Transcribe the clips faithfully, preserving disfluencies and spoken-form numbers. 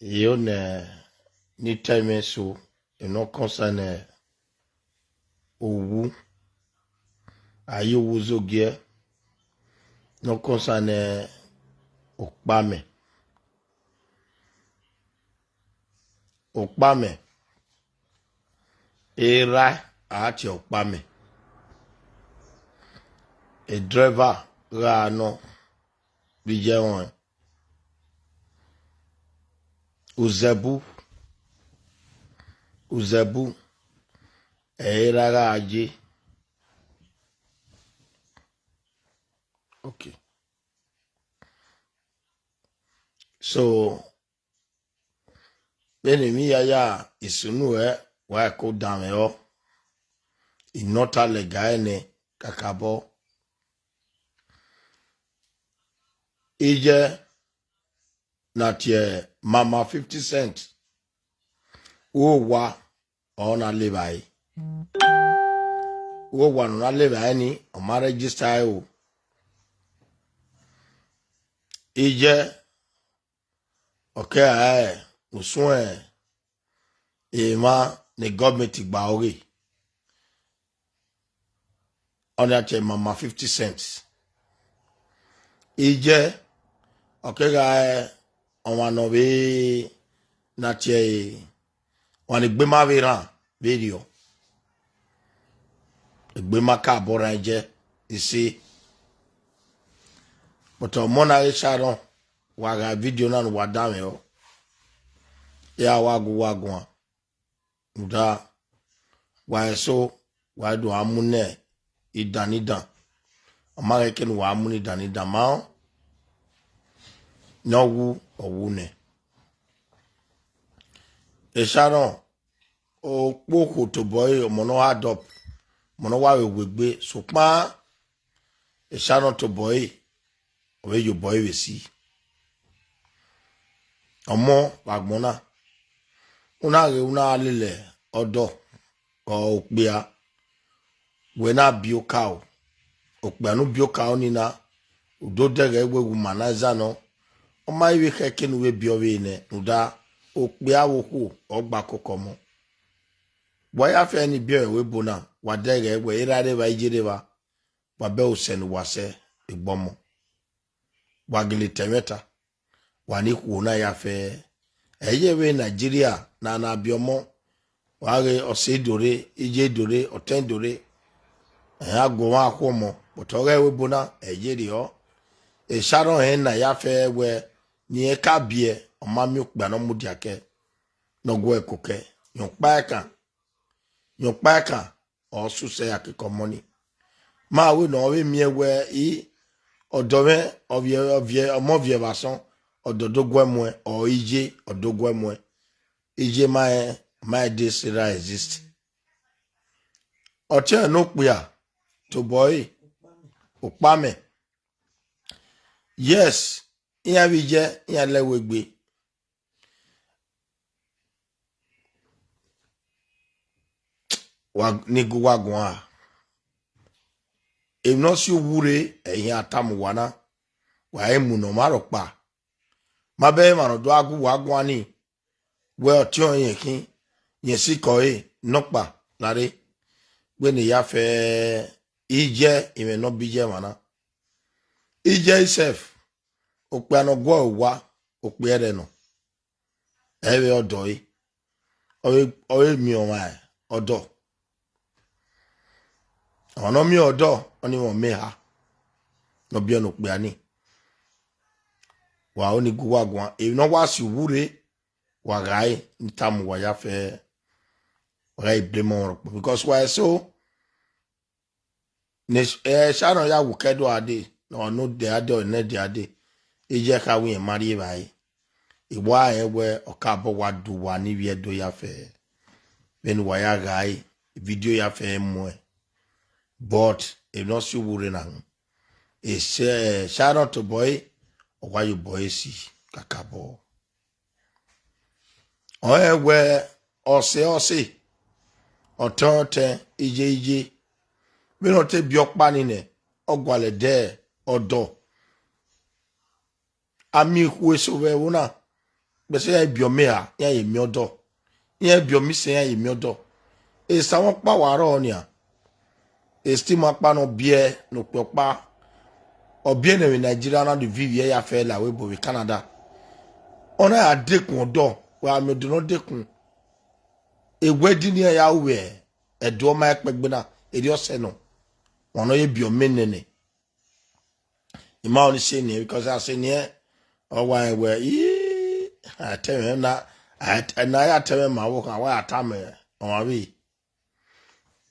Iyo nẹ, ne I ta ẹmwẹ eso, emwi ne ọ concern owu, a ye owu zogiẹ, ne ọ concern okpamẹ. Okpamẹ, erha a tie okpamẹ. Driver gha nọ vbe iye ẹmwẹ. Uzẹbu, uzẹbu, ẹ i ra gha ye. Okay. So, vbene emwi yaya isunu ẹ, wa ẹko danmwẹ ọ, I nọ ta lẹga ẹnẹ kakabọ. Iye na tie Mama fifty Cent, uwa ọ na le evbare. Uwa ne ọ na le evbare ni, ọ ma register ẹre o. Iye ọ kegha re usun emwa ne government gba ọghe. Ọ na tie Mama fifty Cent. Iye ọ kegha re ọmwa ne ọ vbe na tie ẹre, ọmwa ne egbe ma vbe rran vberriọ. Egbe ma ka bọ rran iye, isi. But ọmọ na ghe Sharon, wa gha video na ne uwa danmwẹ ọ, iran wa gu uwa guan. Rhunmwuda wa eso, wa do a mu ne idan ne idan. Ọ ma ghẹ kene uwa mu ne idan ne idan ma ọ, ne ọ wu, ọ wu nẹ. Sharon, okpokhuo tobọ ẹre, ọmọ ne ọ hard up, ọmọ ne ọ wa vbe wegbe, sokpan Sharon tobọ ẹre, ọ vbe ye obọ ẹre vbe esi. Ọmọ vbe agbọn na, u na ghe, u na lele ọdọ, ọ okpia, wẹ na biẹ okaro, okpia ne u biẹ okaro ni na, u do dẹghẹ wẹ wu ma na zẹ nọ, ọ ma i vbe khẹ eke ne u vbe biẹ ọvbehe nẹ, rhunmwuda okpia vbe okhuo ọ gba koko ọmọ. Wa ya fẹ ne ibiọnrẹn ẹvbo ebo na, wa dẹghẹ wẹ erha rre evba, iye rre evba, wa bẹghe osẹ ne uwa sẹ egbe ọmọ. Wa gele ta ẹmwata, wa ne ikhuo na ya fẹ. Ẹ i ye vbe Nigeria na na biẹ ọmọ, wa ghe ọse do rre, iye do rre, ọtẹn do rre, ẹ i ra gu ọmwa khu ọmọ, but ọ ghe ẹvbo ebo na, ẹ i ye rriọ. Sharon rẹn na ya fẹ wẹ ne irẹn ka biẹ, ọ ma miẹn okpia ne ọ mudia kẹ, ne ọ gu ẹre koko ẹre, rẹn ọkpa ẹkan, rẹn ọkpa ẹkan, ọ sẹ usẹ ya keke ọmọ ni. Ma wẹ ne ọ vbe miẹn wẹ i, ọdọ mwẹ, ọ viẹ, ọ viẹ, ọmọ viẹ vbe asọn, ọdọ do guẹ muẹn, ọ iye, ọ do guẹ muẹn. Iye ma rẹn, ma rẹn de sẹ erha exist. Ọtiọnrẹn ne okpia tobọ ẹre, okpamẹ. Yes, iran vbe iye, iran lẹ ẹvbo egbe. Wa ni gu uwa guan. Emwi ne ọ si uwu rre, ẹ i hia tama uwa na, wa i mu ne ọmwa rhọkpa. Ma bẹghe emwa ne ọ do gha gu uwa guan ni, wẹ ọtiọnrẹn rẹn khin, rẹn sikẹ ọre nọkpa lare, wẹ ne ya fẹ iye, imẹ ne ọ biẹ iye emwa na. Iye isẹf, okpia ne ọ guọe owa, okpia ẹrrẹ nọ. Ẹ i vbe ọdọ ẹre, ọ vbe, ọ vbe miẹn ọmwa ọdọ. Ọmwa ne ọ miẹn ọdọ, ọnii mwẹ ọmọ eha ne ọ biẹ ne okpia ni. Wa ho ni gu uwa guan, emwi ne ọ wa si uwu rre, wa gha re, ne I tama uwa ya fẹ, wa gha re blame ọmwa rhọkpa, because wa eso, ne Sharon ya wu kẹ do a dee, ne ọ nọ dee a dee, ọ nọ dee a dee, iye kha wẹ irẹn ma rri evbare. I wa rẹn wẹ ọ ka bọ wa do uwa ni vbe Ẹdo ya fẹ, vbene uwa ya gha re, video ya fẹ muẹn. But emwi ne ọ si uwu rre na, Sharon tobọ ẹre, ọ wa ye obọ ẹre si kakabọ. Ọ rẹn wẹ ọse ọse, ọtẹn ọtẹn, iye iye, vbene ọ te biẹ ọkpa ni nẹ, ọ gualọ ẹdẹ ọdọ. A miẹn ikhuo eso vbe ẹvbo na, Gbẹsẹ iran biẹ ọmọ eha, iran ye miẹn ọdọ. Iran biẹ ọmọ isẹn, iran ye miẹn ọdọ. Esamwẹ ọkpa wa rrọọ nian. Esteem ọkpa ne ọ biẹ ne okpia ọkpa. Ọ biẹ ne vbe Nigeria na do vivi ya fẹ la vbe ebo vbe Canada. Ọ na ya dekun ọdọ, wa miẹn ọdọ ne ọ dekun. E wedding nian ya ru vbe Ẹdo, ọ ma kpẹgbe na, erriọ sẹ nọ. Wa nọ ye biẹ ọmọ nene. I ma ọni sẹ nian, because a sẹ nian, ọ wa rẹn wẹ, ii, a tẹ mwẹ na, a, na ya tẹ mwẹ ma vbe okhan, wa ya tama ọmwa vbe.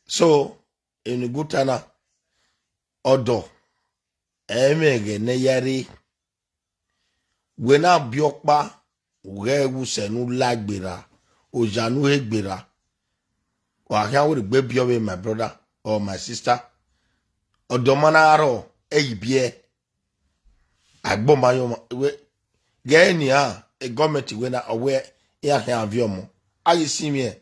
So, emwi ne I gu ta na, ọdọ, ẹ i mwẹ ẹghẹ ne ya rre. Wẹ na biẹ ọkpa, u ghẹ wu sẹ ne u la gberra, oya ne u he gberra. Wa khian wẹ rhie egbe biẹ ọvbehe, my brother or my sister. Ọdọ ma na rrọọ, ẹ i biẹ. Agbọn ma yọ ọmwa, wẹ, ghẹ nian, e gọọmẹnti wẹ na, ọ wẹ iran khian viọ ọmọ. A ghi sinmwi ẹn,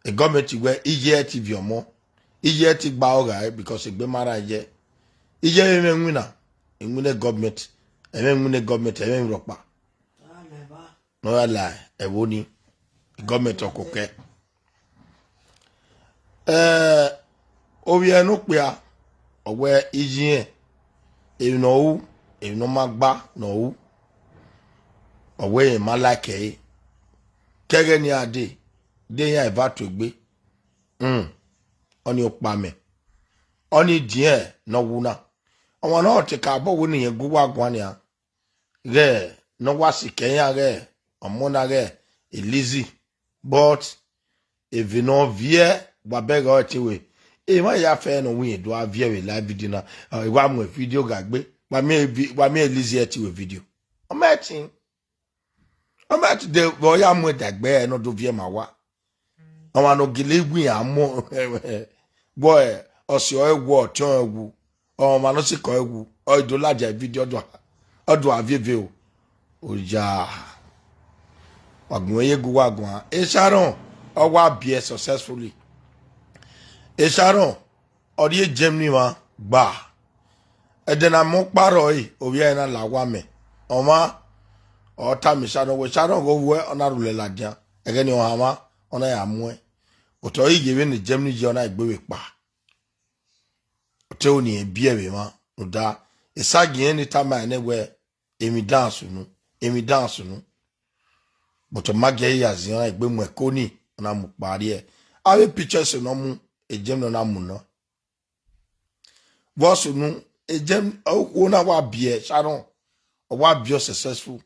e gọọmẹnti wẹ iye ẹre te viọ ọmọ, iye ẹre te gba ọghae, because egbe ma rran iye. Iye ẹre mwẹ iwinna, iwinna gọọmẹnti, ẹmwẹ iwinna gọọmẹnti, ẹmwẹ rhọkpa. Ne ọ ya la ẹvbo ni, gọọmẹnti ọ koko ẹe. Eh, ovbi ẹre ne okpia, ọ wẹ iye irẹn, emwi ne ọ ru, emwi ne ọ ma gba ne ọ ru, ọ wẹ rẹn ma like ẹre. Ke ẹghẹ ne iran dee, de iran eva tuegbe. Hmm. Ọnii ọkpa mẹ. Ọnii diẹn ne ọ wu na. Ọmwa ne ọ te ka bọ wẹ ne irẹn gu uwa guan nian. Ghẹ ne ọ wa sikẹ iran ghẹ ọmọ na ghẹ Lizzy, but eve ne ọ viẹ wa bẹghe ọre te we, emwa ya fẹ ne ọ wẹ irẹn do a viẹ vbe live video na, ọ, wa mu video gha gbe, wa miẹn vi-, wa miẹn Lizzy ẹtin vbe video. Ọ ma ẹtin, ọ ma ẹtin de vbe ọ ya mu ẹdẹ gbe ẹre ne ọ do viẹ ma wa. Ọmwa ne ọ gele wu iran mu, wẹ ọse ọre wu, ọtiọnrẹn wu, ọmwa ne ọ sikẹ ọre wu, ọ i do ladian video, ọ do, ọ do a viẹ eve o. Oya, wa gu mwẹ ye gu uwa guan. E Sharon, ọ wa biẹ successfully. E Sharon, ọ rrie Germany mwa gba. Ẹdẹ ne a mu ọkpa rrọọ ẹre, ovbi ẹre na la owa mẹ. Ọmwa, ọ tama Sharon wẹ, Sharon ghe ovbuẹ, ọ na rhulẹ ladian. Ẹghẹ ne ọ hanmwa, ọ na ya muẹn. Otọ i ye vbene Germany ye, ọ na gbe vbe kpa. Ọ te ru ne irẹn biẹ vbe emwa, rhunmwuda, esagiẹn ne tama ẹn nẹ wẹ, emwi dan sunu, emwi dan sunu. But ọ ma gie ẹre ya ziẹn, ọ na gbe mu ẹko ni, ọ na mu kpa rrie. Avbe pictures ne ọ mu, e Germany ọ na mu nọ. Vbọ sunu, e Germany, okhuo na wa biẹ Sharon, ọ wa biẹ successful.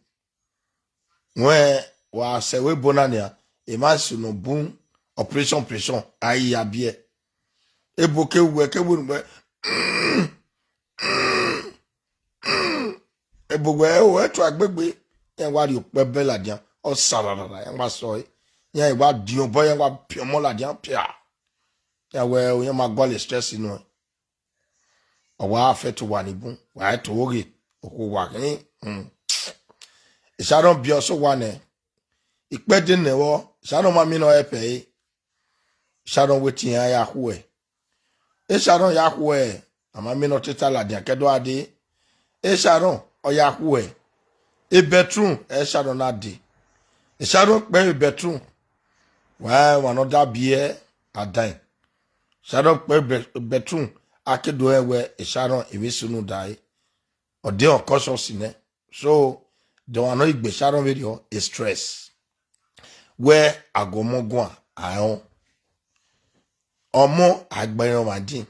Wẹ wa sẹ vbe ebo na nian, emwa sunu bun operation, operation, a i ya biẹ. Ebo ke wẹ, ke wẹ, wẹ, ebo wẹ, o, ẹ tua gbegbe, iran wa rhie okpẹ bẹ ladian, ọ sa rarara, iran wa sọ ẹre, iran wa diọn obọ, iran wa piọn ọmọ ladian pia. Iran wẹ, iran ma gualọ stress nọ. Ọ wa affect owa ni bun, wa i to ghe, okhuo wa khin. Hmm. Sharon biẹ ọse owa nẹ, ikpẹdẹ nẹ vbọ, Sharon ma miẹn ne ọ help ẹre. Sharon wẹ te iran ya khuẹ. E Sharon ya khuẹ, a ma miẹn ne ọ te ta ladian ke do gha dee. E Sharon, ọ ya khuẹ. E bedroom, e Sharon na dee. E Sharon kpẹ vbe bedroom. Wa, wa ne ọ da biẹ adan. Sharon kpẹ be-, bedroom, a ke do rẹn wẹ e Sharon, emwi sunu da ẹre. Ọ de unconscious nẹ. So, de ọmwa ne ọ gbe Sharon vberriọ, e stress. Wẹ a gu ọmọ guan, a rẹn ọmọ, a gbe ẹre ọmwa din.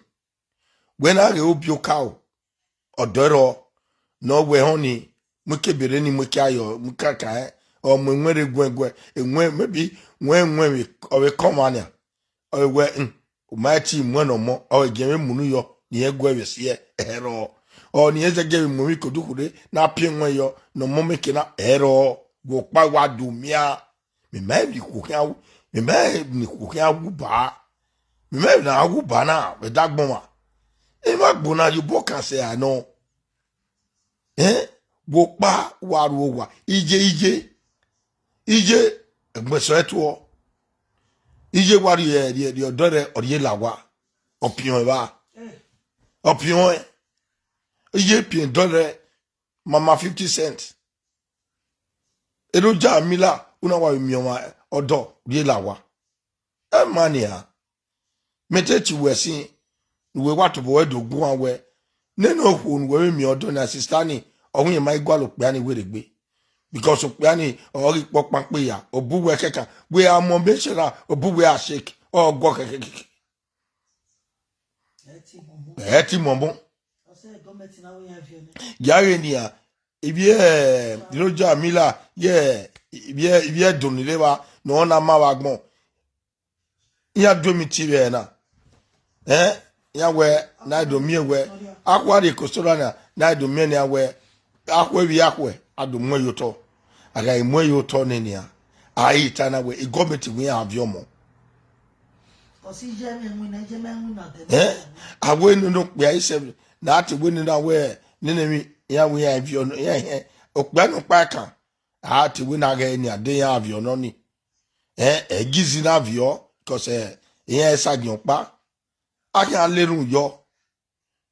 Wẹ na ghe obiokaro, ọdọ ẹrọ, ne ọ wẹ họn ni, mu ikebe rre ni, mu ike ayọ, mu ikaka ẹn, ọ mu ẹwẹn rre guẹnguẹn, ẹwẹn, maybe, wẹn ẹwẹn vbe, ọ vbe kọ ọmwa nian, ọ wẹ, hmm, u ma te muẹn ne ọmọ, ọ gie mwẹ munu yọ, ne irẹn guẹ vbe siẹ, ẹrọ. Ọ ne irẹn zẹgiẹ vbe mu emwi kodukhurre, ne a piẹn ẹwẹn yọ, ne ọmọ mẹ ke na, ẹrọ. Vbe ọkpa wa do miẹn, mẹ ma emwi ne ikhuo khian wu, mẹ ma emwi ne ikhuo khian wu ba, mẹ ma emwi ne a wu ba na, vbe ẹdẹ agbọn mwa. Emwa agbọn na ye obọ kan sẹ a nọ. Ẹn, vbe ọkpa wa ru owa, iye, iye, iye, ẹgbẹn sẹ tuọ. Iye wa rhie, rhie, rhie ọdọ rẹ, ọ rhie la owa. Ọ piọn ẹn vba. Ọ piọn ẹn. Iye piọn ọdọ rẹ, mama fifty cent. Enoja Mila, u na wa vbe miẹn ọmwa ọdọ rhie la owa. Ẹ ma nian. Mẹ te tie uwẹ ẹsin ne uwẹ wa tobọ ruẹ do guan wẹ, nene okhuo ne uwẹ vbe miẹn ọdọ na, sista ni, ọ wẹ irẹn ma i gualọ okpia ni werriegbe. Because okpia ni ọ ghi kpọ kpankpe ya, ọ bu uwẹ kẹkan, wẹ a mu ọmọ eshara, ọ bu uwẹ a shake, ọ guọ khẹkhẹkhẹ. Ẹ ti mọmọ. Ẹ ti mọmọ. Ọ sẹ gọọmenti na wẹ iran viọ nẹ. Ya ghe nian, ivbi, eh, Enoja Mila, ye, ivbi, ivbi Ẹdo ni rre evba, ne ọ na ma vbe agbọn. Iran do emiti vbe ẹre na. Eh, iran wẹ, na do miẹn wẹ, akhuẹ rrie Kosora na, na do miẹn nian wẹ, akhuẹ vbe akhuẹ, a do muẹn ye otọ. A gha muẹn ye otọ nẹ nian, a i ta na wẹ, e gọọmenti wẹ iran viọ ọmọ. Ọ si ye mwẹ winna, ye mwẹ winna dẹ. Eh, a wẹ nene okpia isẹ, na te wẹ nene a wẹ, nene emwi, iran wẹ iran viọ nọ, iran hẹn, okpia nọkpa kan, a te wẹ na ghẹ nian de iran viọ nọ ni. Eh, ẹ gizi na viọ, cause, eh, iran i sa giẹn ọkpa. A khian lerhunmwu yọ,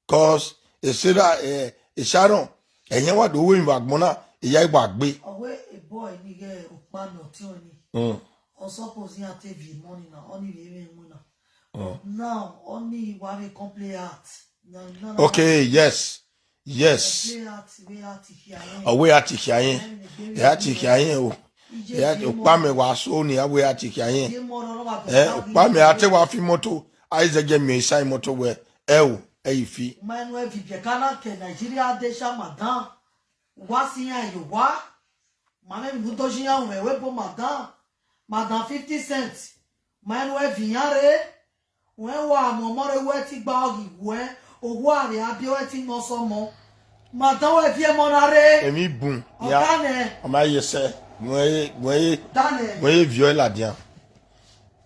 cause Sarah, eh, Sharon, ẹyẹn wa do ru emwi vbe agbọn na, I ya i wa gbe. Ọ wẹ e boy ni ghẹ okpa ne ọtiọnrẹn ni. Mm. Ọ suppose iran te viọ emọ ni na, ọ ni vbe mwẹ winna. Mm. Now, ọ ni wa vbe complain heart. Na, na, na, Okay, yes. Yes. Complain heart, wẹ heart khia rẹn. Ọ wẹ heart khia rẹn. Ẹ, ẹ heart khia rẹn o. Ẹ heart, okpa mẹ wa so ni, a wẹ heart khia rẹn. Ẹ, okpa mẹ a te wa fi imoto, a i zẹgiẹ miẹn isan imoto wẹ, ẹ o, ẹ i fi. Ma nu ẹ vibiẹ ka na ke Nigeria de sha, madam. Wa si iran ye owa. Ma mwẹ emwi ne u do ye iran ru mwẹ, wẹ bo madam. Madam fifty cent. Ma nu ẹ viọ iran rre. Wẹ wa mu ọmọ rre, wẹ ti gba ọghe wẹ, owa vbe a biẹ wẹ ti nọ sẹ ọmọ. Madam, wẹ viọ emọ na rre. Emwi bun, ya. Ọga nẹ. Ọ ma ye sẹ, wẹ, wẹ, Danẹ. Wẹ viọ ladian.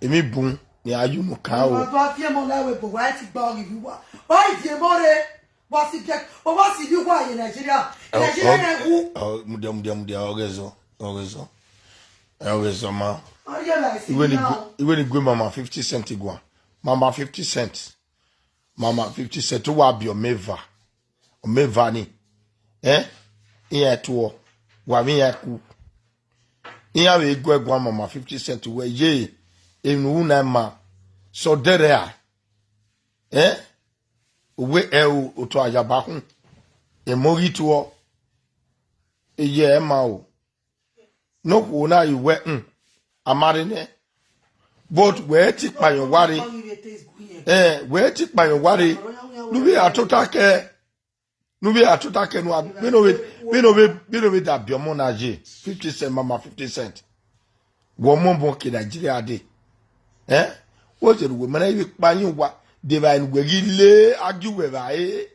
Emwi bun, ne a ye unu kan o. Wa do a viọ emọ na, wẹ bo wa ti gba ọghe vbe uwa. Wa i viọ emọ rre. Wa si biẹ, wa, wa si vbe uwa ye Nigeria. Nigeria na wu. Ọ, mudia, mudia, mudia, ọ ghe zọ, ọ ghe zọ. Ẹ, ọ ghe zọ ma. Ọ ye la esi Iwe ni na. Gu-, iwe ni gue mama fifty cent guan. Mama fifty cent. Mama fifty cent, u wa biẹ ọmọ eva. Ọmọ eva ni. Eh? Iran tuọ. Wa vbe iran ku. Iran vbe gu ẹre guan mama fifty cent wẹ, ye, emwi ne u ru na ma. Sẹ ọdẹrẹ a. Eh? Uwẹ ẹ o, otọ ayaba khun. Emọ ghi tuọ. Eye ẹ ma o. Ne okhuo na ye wẹ, hmm, a ma rre nẹ. But wẹ ti kpayan owa rre. Eh, wẹ ti kpayan owa rre. Ne u vbe a tota kẹ, ne u vbe a tota kẹ, ne u a, vbene ọ vbe, vbene ọ vbe, vbene ọ vbe da biẹ ọmọ na ye, fifty cent, mama fifty cent. Wẹ ọmọ bọ ke Nigeria dee. Eh? Wẹ zẹ ne uwẹ ma na vbe kpayan owa, de evbare ne uwẹ ghi le, a gie uwẹ evbare.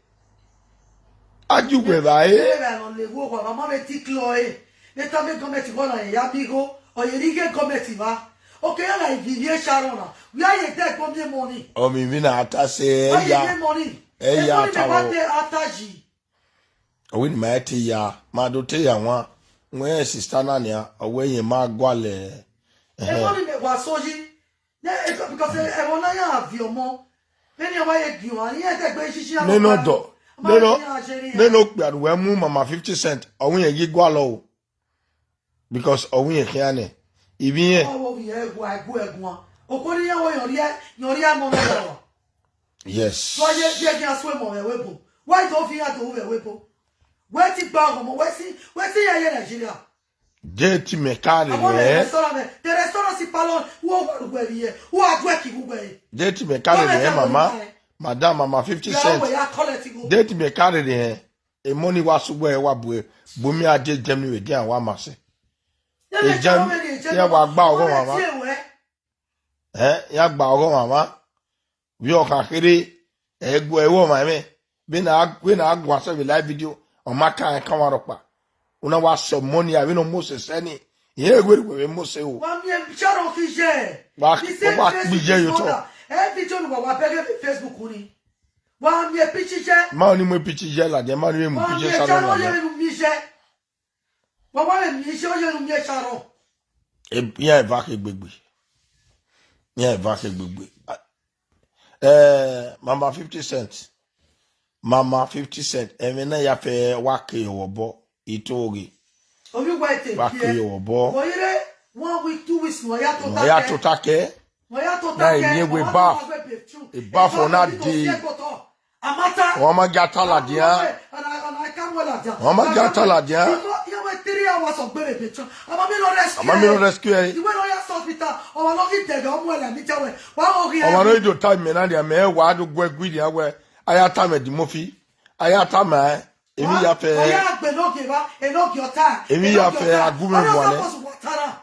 A gie uwẹ evbare. Ẹ vbe nọ le vbe owa, ma ma vbe ti klọ ẹre. Vbe tama gọọmenti vbọ na ya bi igho, ọ ye rhie ighe gọọmenti vba. Okẹ ya na ivivie Sharon na, wẹ a ye de ẹgbọn miẹn emọ ni. Ọ vbe vbe na ta sẹ, ọ ye ya, miẹn emọ ni. Ẹ ya. Emọ ni ta mẹ wa o. Te a ta yi. Ọ wẹ ne ima te ya, ma do te ya wan. Wẹ sista na nia, ọ wẹ yẹn ma gualọ. Ẹhẹn. Emọ ni mẹ wa so yi. Ne, because ẹmwẹ na ya viọ ọmọ. Vbene ọ wa ye giẹn, a ni ẹdẹgbe shishi. Nene ọdọ, nene, nene okpia ne uwẹ mu mama fifty cent, ọ wẹ irẹn ye gualọ o. Because ọ wẹ irẹn khian nẹ, ivbi irẹn. Ọ wẹ ovbi irẹn ẹguan, ẹguan, ẹguan. Okhuo ne iran wẹ yọ rhie, yọ rhie amọ mwẹ wa. Yes. So ye, ye khian suẹn emọ vbe ẹvbo ebo. Wẹ do fi iran do vbe ẹvbo ebo. Wẹ ti gba ọghọmọ, wẹ si, wẹ si iran ye Nigeria. Date mẹ ka rere. Àwọn restaurant mẹ, the restaurant si palọ, wo wa rugbe ye, wo a due ki rugbe ye. Date mẹ ka rere, mama, madam, mama fifty cent. Date mẹ ka rere, emọ ni wa sugbe wa bu, bu mi a je Germany vbe dia wa ma sẹ. Germany, ya wa gba ọghọ mama. Eh, ya gba ọghọ mama. Vbe ọ kha kherhe, ẹ gu ẹre ọmwa ẹmwẹ. Vbene a, vbene a guan sẹ vbe live video, ọ ma kan ẹkan ọmwa rhọkpa. Una wa sẹ ọmọ ni, avbe ne ọ mose sẹ ni, irẹn wẹ wẹ vbe mose o. Wa miẹn Sharon kije. Wa, wa kpije yo tọ. Ẹ video ni wa wa bẹghe vbe Facebook ni. Wa miẹn picture je. Ma ni mu picture je ladian, ma ni mu picture Sharon ladian. Wa miẹn Sharon ye nu mi je. Wa wa vbe miẹn iye, ọ ye ne u miẹn Sharon. E, iran eva khe gbegbe. Iran eva khe gbegbe. A, eh, mama fifty cent. Mama fifty cent. Ẹmwẹ na ya fẹ wa ke ọvbọ, I to ghe. Ovbi uwa te wa biẹ. Ke ye obọ. Wọ yere one week, two weeks, wọ ya tota kẹ. Wọ ya tota kẹ. Wọ ya tota kẹ. Na eni egbe bath. Bath for na day. Amata. Wọ́n máa já tálà díẹ̀. Ọ̀nà, ọ̀nà, ọ̀nà, I can't well at that. Wọ́n máa já tálà díẹ̀. Because you were three hours of gbere between. Ọmọ mi lọ rescue. Ọmọ mi lọ rescue ẹ. Ìwé lọ ya hospital. Ọmọ lọ fi dẹgẹ, ọmọ ẹlẹ mi jẹ wẹ. Wà á wọ ghi. Ọmọ náà ìdò time mẹ náà ni àmì ẹ wà á dùn gbẹ gbìdì àwẹ. Aya time ẹ di mo fi. Aya time ẹ. Èmi ya fẹ. Ọya gbẹ n'oge wa, enoge ọta. Èmi ya fẹ agunmwẹ guan nẹ. Ọya suppose wa tara.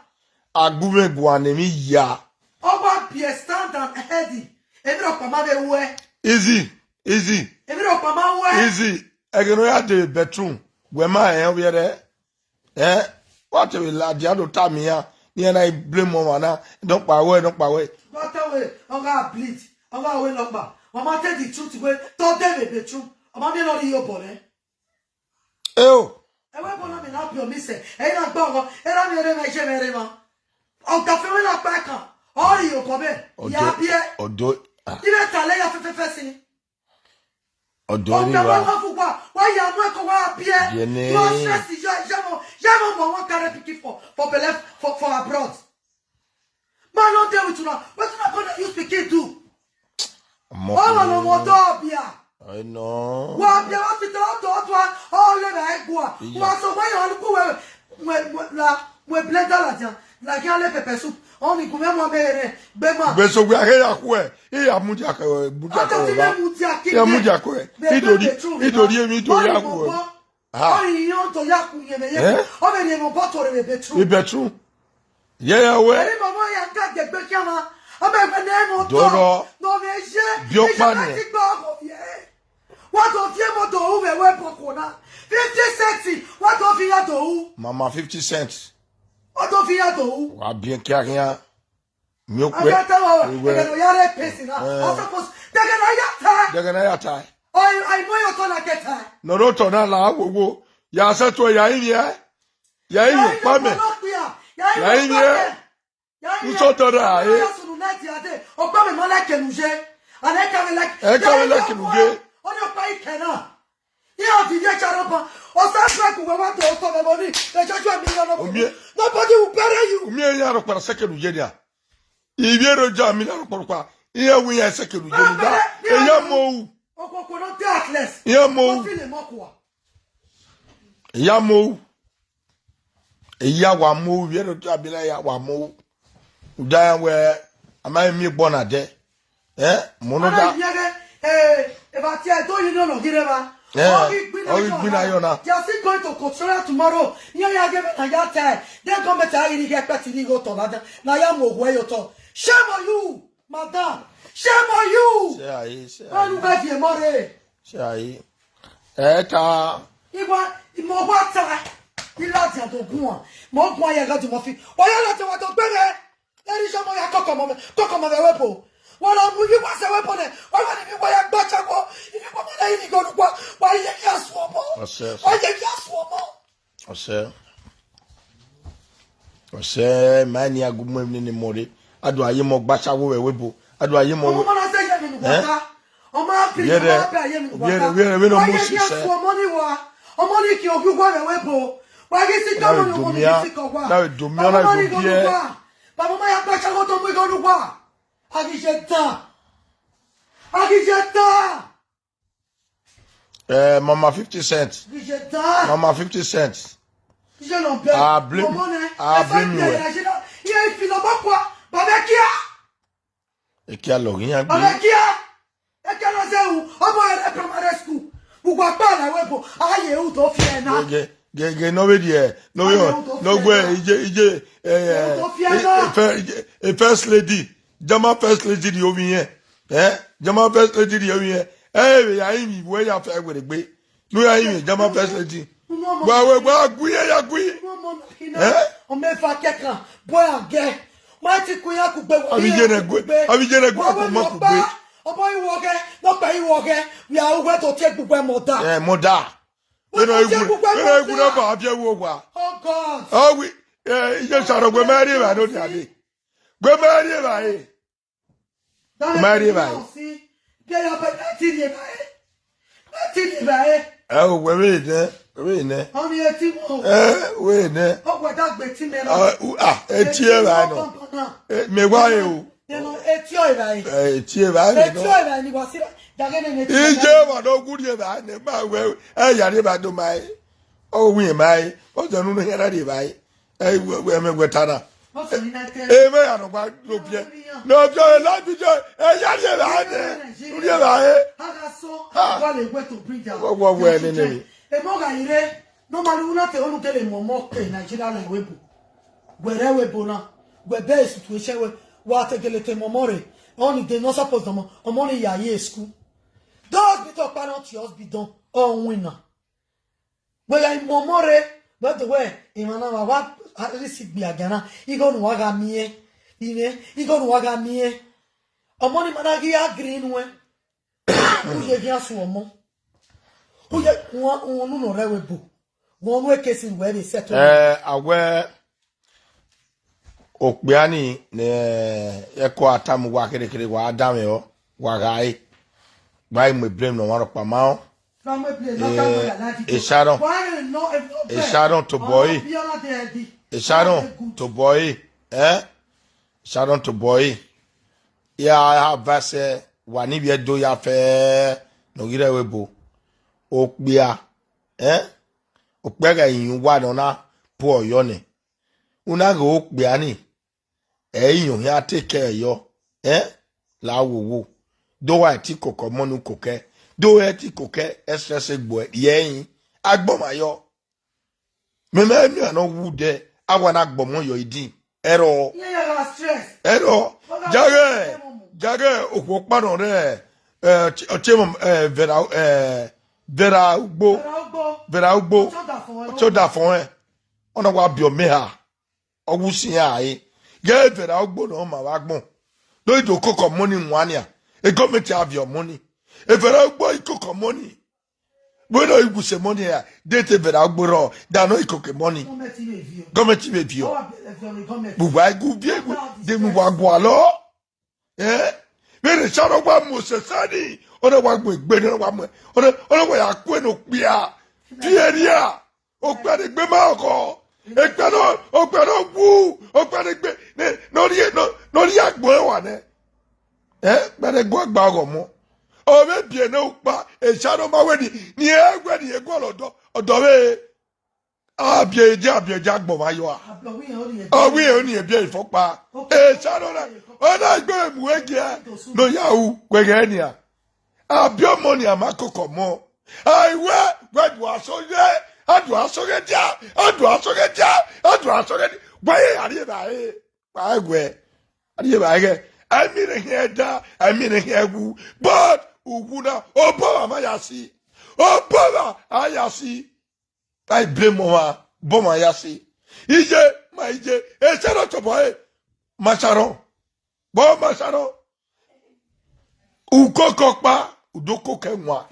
Agunmwẹ guan nẹ, èmi ya. Ọwa biẹ stand and heady. Èmi rọ kpama vbe wẹ. Easy, easy. Èmi rọ kpama wẹ. Easy. Ẹgẹ ne ọ ya de bedroom, wẹ ma rẹn ovbi ẹre. Eh? Wa te vbe ladian do tama iran, ne iran na blame ọmwa na, nọkpa wẹ, nọkpa wẹ. Wa te vbe, ọ gha bleed, ọ gha wẹ nọkpa. Wa ma tell the truth wẹ, te ọ de vbe bedroom. Ọ ma miẹn ne ọ rhie iyobọ nẹ. Eo. Ẹwẹ bọ na mẹ na biẹ mi sẹ, ẹ i na gba ọghọ, ẹ ra miẹn rre mwa, ẹ i je mwẹ rre mwa. Ọgafe wẹ na kpa ẹkan, ọ rhie iyobọ mẹ, ya biẹ. Ọdo, ah. I vbe ta lẹ ya fẹfẹfẹ sin. Ọdọ ni wa. Wa fu wa, wa ya mu ẹko wa biẹ. Yẹnẹ. You are stress, you are, you are, you are more one carry pikin for, for belle, for, for abroad. Man no dey with una. Wetin una go dey use pikin do? Ọmọ ọmọ no mo do bia. I know. Wa bia wa fit out out wa. All na egua. Wa so wa yo ku we, we, we, la, we blender la jan. La ki ale pepper soup. Oni ku me mo me re. Gbe ma. Gbe so we a he ya ku e. Iya mudia ke, mudia ke. Ata ti me mudia ki. Iya mudia ke. Idori, idori emi idori aku. Ha. Ọ ri iyan otọ ya ku yẹn mẹ yẹn. Eh? Ọ vbe rhie mwẹ obọ to rre vbe bedroom. Vbe bedroom. Yẹ ya wẹ. Ẹni mama ya ka dẹgbe khian ma. Ọ vbe gbe ne mwẹ otọ. Dọrọ. Ne ọ vbe ye. Bi ọkpa nẹ. Ti gba ọkọ ye. Wa do fi emo do ru vbe ẹvbo ẹbọ kona. Fifty cent, wa do fi ya do ru. Mama fifty cent. Wa do fi ya do ru. Wa biẹ kia khian. Mi okpe. Aga ta wa, iwe. Ẹgẹ ne ọ ya rẹ pesi na. Eh. Ọ suppose, dẹgẹ ne a ya ta. Dẹgẹ ne a ya ta. Ai, ai, mo yo tọ na kẹta. Nọ rẹ otọ na la wo wo. Ya sẹ tuẹ, ya rinmwian. Ya rinmwian, ọkpa mẹ. Ya rinmwian. Ya rinmwian. Usọ tọ na, eh. Ya sunu na ti ade. Ọkpa mẹ ma like nu ye. Ana ka mẹ like. Ẹ ka mẹ like nu ye. Ọ ni ọkpa ikẹ na. Iran vivi ẹcha rhọkpa. Ọ sa fẹ ku wẹ wa do otọ mẹ vbe ni. Ẹ jọjọ mi lọ nọ. Omie. Nobody will bury you. Omie ya rhọkpa na sẹkẹ nu ye dia. Ivbi ero ja mi na rhọkpa rhọkpa. Iran wi ya sẹkẹ nu ye nu da. Eya mo u. Okokoro dey at least. Iran mo u. Wọ́n fi lè mọ́ kù wá. Eya mo u. Eya wa mo u. Ivbi ero ja mi na ya wa mo u. Uda ya wẹ, a ma miẹn egbe na dẹ. Eh, mo no da. Ana yẹghe, eh, eva tie do yi no no gire ba. Eh, ọ ghi gbina, ọ ghi gbina yọ na. They are still going to Australia tomorrow. Iye ya ghe na ya ta. Then government a ghi ghe pẹti ni gho tọ lada. Na ya mu ohu ẹre otọ. Shame on you, madam. Shame on you. Say aye, say aye. Anu ba vie more. Say aye. Ẹ ta. Iwa, mo wa ta. Ila dia do guan. Mo guan ya ga du mo fi. Wa ya la te wa do gbe re. Eri sọmọ ya kọkọ mọ mẹ, kọkọ mọ mẹ webo. Wa la mu ivi wa sẹ webo nẹ, wa wa ni ivi wa ya gba cha wo, ivi wa ma na ivi gọ nukua, wa ye ya su ọmọ. Ọsẹ, ọsẹ. Wa ye ya su ọmọ. Ọsẹ. Ọsẹ, ma ni agu mu emwi ni mọ re. Adu aye mọ gba cha wo wẹ webo. Adu aye mọ. Ọmọ we- ma na sẹ ye mi nukua. Eh? Ta. Ọmọ a fi, yẹrẹ, ọmọ a bẹ aye mi nukua. Yẹrẹ, ta. Yẹrẹ, wẹ no. Wa ye ya su ọmọ ni wa. Ọmọ ni ki ogi wa wẹ webo. Wa ghi si tọmọ ni ọmọ ni ghi si kọ wa. Na vbe do mi, na vbe do mi, na vbe do biẹ. Baba ma ya gba cha wo tọ mu igho nukua. A ghi ye ta. A ghi ye ta. Eh, Mama fifty cent. Ghi ye ta. Mama fifty cent. Ghi ye nọ bẹ. I blame, ọmọ nẹ, I blame you. Iye ifi lọ bọ kua. Baba kia. Ekia lọ ghi yan gbe. Baba kia. Eke na zẹ ru, ọmọ rẹ primary school. Ugbo akpa la webo, a ye ru do fi ẹna. Ge, ge, ge, no be there, no be on, no gbe, ije, ije, eh, eh, eh, fir-, ije, eh, first lady, German first lady di omi yẹn. Eh, German first lady di omi yẹn. Eh, ya imi, we ya fe were gbe. No ya yin German first lady. Wa we wa gui ya gui. Eh? Ọmọ efa kẹkan, boy and girl. Ma ti kun ya kugbe wa. Abi je ne gbe. Abi je ne gbe ko ma kugbe. Ọmọ iwọ gẹ, no pa iwọ gẹ. We are over to take gbogbo mother. Eh, mother. We no igu. We no igu na ba abi wo wa. Oh God. Oh, we, eh, iye saro gbe ma ri ba no dia de. Gbe ma ri ba e. Ma ri ba e. Ẹ o, wẹ vbe dẹ, Vbe nẹ? Ọni eti mo. Eh, vbe nẹ? Ọgwẹ da gbe eti mẹ na. Ah, u- ah, eti Eti evba mo nọ. Kọkọ na. Eh, mẹ wa re o. Yẹn nọ eti ọ evba e. Eh, eti evba re Eti nọ. Ọ evba ni wa si. Dagene ne eti Ije evba. Wa no gu ri evba ne ma wẹ, eh, ya ri evba do ma e. Ọ wi ma e. Ọ jẹ nu ne ya ri evba e. Eh, wẹ, wẹ, mẹ wẹ ta na. Ọ sọ ni na tẹ. Eh, mẹ ya no gba no biẹ. No biẹ, eh, la bi jẹ. Eh, ya ri evba ne. Ri evba e. Aga so, Ah. Wa le wẹ to bring down. Wọ, wọ, wẹ nene mi. Emọ gha ire, normally una te onu gele mọmọ ke Nigeria la webo. Wẹ rẹ webo na, wẹ bẹ situation wẹ, wa te gele te mọmọ re. Ọni dey not suppose ọmọ, ọmọ ni ya ye school. Those be to parent yours be done, ọ winna. Wẹ ya mọmọ re, wẹ do wẹ, emwa na wa, wa, a, risi gbe agiana, igho nu wa gha miẹn, ine, igho nu wa gha miẹn. Ọmọ ni ma na ghi agree nuẹn. Uye ghi asu ọmọ. Uye, wọn, wọn nu nọ rẹ webo. Wọn nu ekesi wẹ vbe settle. Eh, a wẹ okpia ni, ne ẹko a tama uwa kherhe kherhe, wa danmwehọ, wa gha re. Wa i mu blame ne ọmwa rhọkpa ma ọ. From a place, not that way, I like it. Eh, Sharon. Why not? Eh, Sharon to boy. Sharon to boy. Eh? Sharon to boy. Ya ha vase wa ni vbe do ya fẹ ne ọ ghi rre ẹvbo ebo. Okpia, eh? Okpia gha yin uwa ne ọ na puọ yọ nẹ. Una ghe okpia ni, ẹ i yan ohian te kẹ yọ, eh? La wowo. Do wa ti koko ọmọ ne u kokẹ. Do wa ti kokẹ, ẹsẹse gbuẹ, ye ẹyin. Agbọn ma yọ. Mẹ mẹ miẹn ne ọ wu dẹ, a wa na gbọmọ yọ idin. Ẹrọ. Iye ya gha stress. Ẹrọ. Ọ gha Jaghe, stress ẹmọ mu. Jaghe okhuo kpa nọ rẹ, eh, ọchẹ, ọchẹ, eh, Vera, eh, Vera Ugbo. Vera Ugbo. Vera Ugbo. Ọchẹ ọdafọn ẹre. Ọchẹ ọdafọn ẹre. Ọ na wa biẹ ọmọ eha. Ọ wu sin iran re. Ghẹ Vera Ugbo nọ ma vbe agbọn. Do i do koko ọmọ ni wan nia. E gọọmenti a viọ ọmọ ni. E Vera Ugbo i koko ọmọ ni. Wẹ nọ i wu sẹ ọmọ ni ra, de te Vera Ugbo rrọọ, da nọ i koko ọmọ ni. Gọọmenti vbe viọ. Gọọmenti vbe viọ. Ọ wa bẹlẹ viọ ni gọọmenti. Vbe uwa i gu viẹ, de mu wa gualọ. Eh? Vbene Sharon wa mu osẹsẹ ni, ọ na wa mu egbe ni, ọ na wa mu, ọ na, ọ na wa ya kue ne okpia. Viẹ ria. Okpia ne egbe ma ọkọ. Ekpia nọ, okpia nọ wu, okpia ne egbe, ne, ne ọ rhie, ne, ne ọ rhie agbọn ẹwa nẹ. Eh, kpẹrẹ gu agba ọghọ mọ. Ọ vbe biẹ ne ukpa, Sharon ma wẹ ni, ni ẹ wẹ ni ẹ guọlọ ọdọ, ọdọ vbe. A biẹ eje, a biẹ eje agbọn vbe ayọ a. Ọ wẹ ni ẹ biẹ ifọkpa. Sharon na, ọ na gbe mu egie, no ya hu, wẹ ghẹ nia. A biẹ ọmọ ni a ma koko ọmọ. A i wẹ, wẹ do aso ye, a do aso ye dia, a do aso ye dia, a do aso ye dia. Wẹ ye a rhie vba re. Kpa ẹguẹ, a rhie vba ẹghẹ. A i miẹn ne khian da, a i miẹn ne khian wu. But uwu na, obọ ọmwa ma ya si. Obọ ọmwa a ya si. A i blame ọmwa, obọ ọmwa ya si. Iye, ma iye, ese nọ tobọ ẹre, ma Sharon. Bọ ma Sharon. Ukoko kpa, udoko kẹ wan.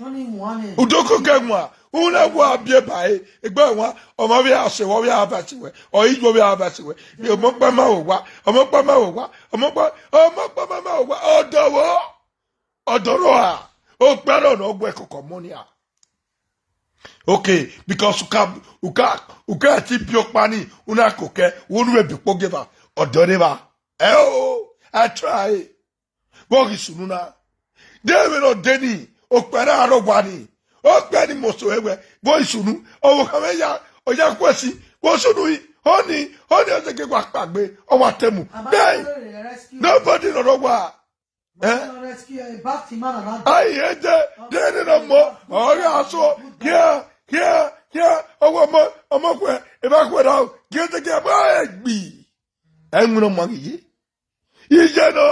Udoko kẹ wan. Una wa biẹ ba e, egbe wan, ọmọ vbe a se wẹ, ọ vbe a ba si wẹ, ọ i yo vbe a ba si wẹ. Ọmọ kpa ma wo wa, ọmọ kpa ma wo wa, ọmọ kpa, ọmọ kpa ma ma wo wa, ọdọ wo, ọdọ ro a, okpia nọ nọ wẹ koko ọmọ nia. Okay, because u ka, u ka, u ka ti bi ọkpa ni, una kokẹ, unu vbe bi okpogeva, ọdọ rre evba. Ẹ o, I try. Vbe ọ ghi sunu na? De vbene ọ de ni, okpia na rọ wa ni. Okpia ni moso ẹwẹ, vbe ọ ghi sunu, ọvbokhan mwẹ ya, ọ ya ku ẹsin, vbe ọ sunu yi, honey, honey, ọ zẹgẹ wa kpagbe, ọ wa tẹmu. Then, nobody nọ rọ wa. Eh? Ai, ede, de ne nọ mọ, ọ gha so, kia, kia, kia, ọwọ ọmọ, ọmọ khuẹ, eva khuẹ ra, gie te kia, ba egbi. Ẹ win ọmọ ghi ye. Iye nọ,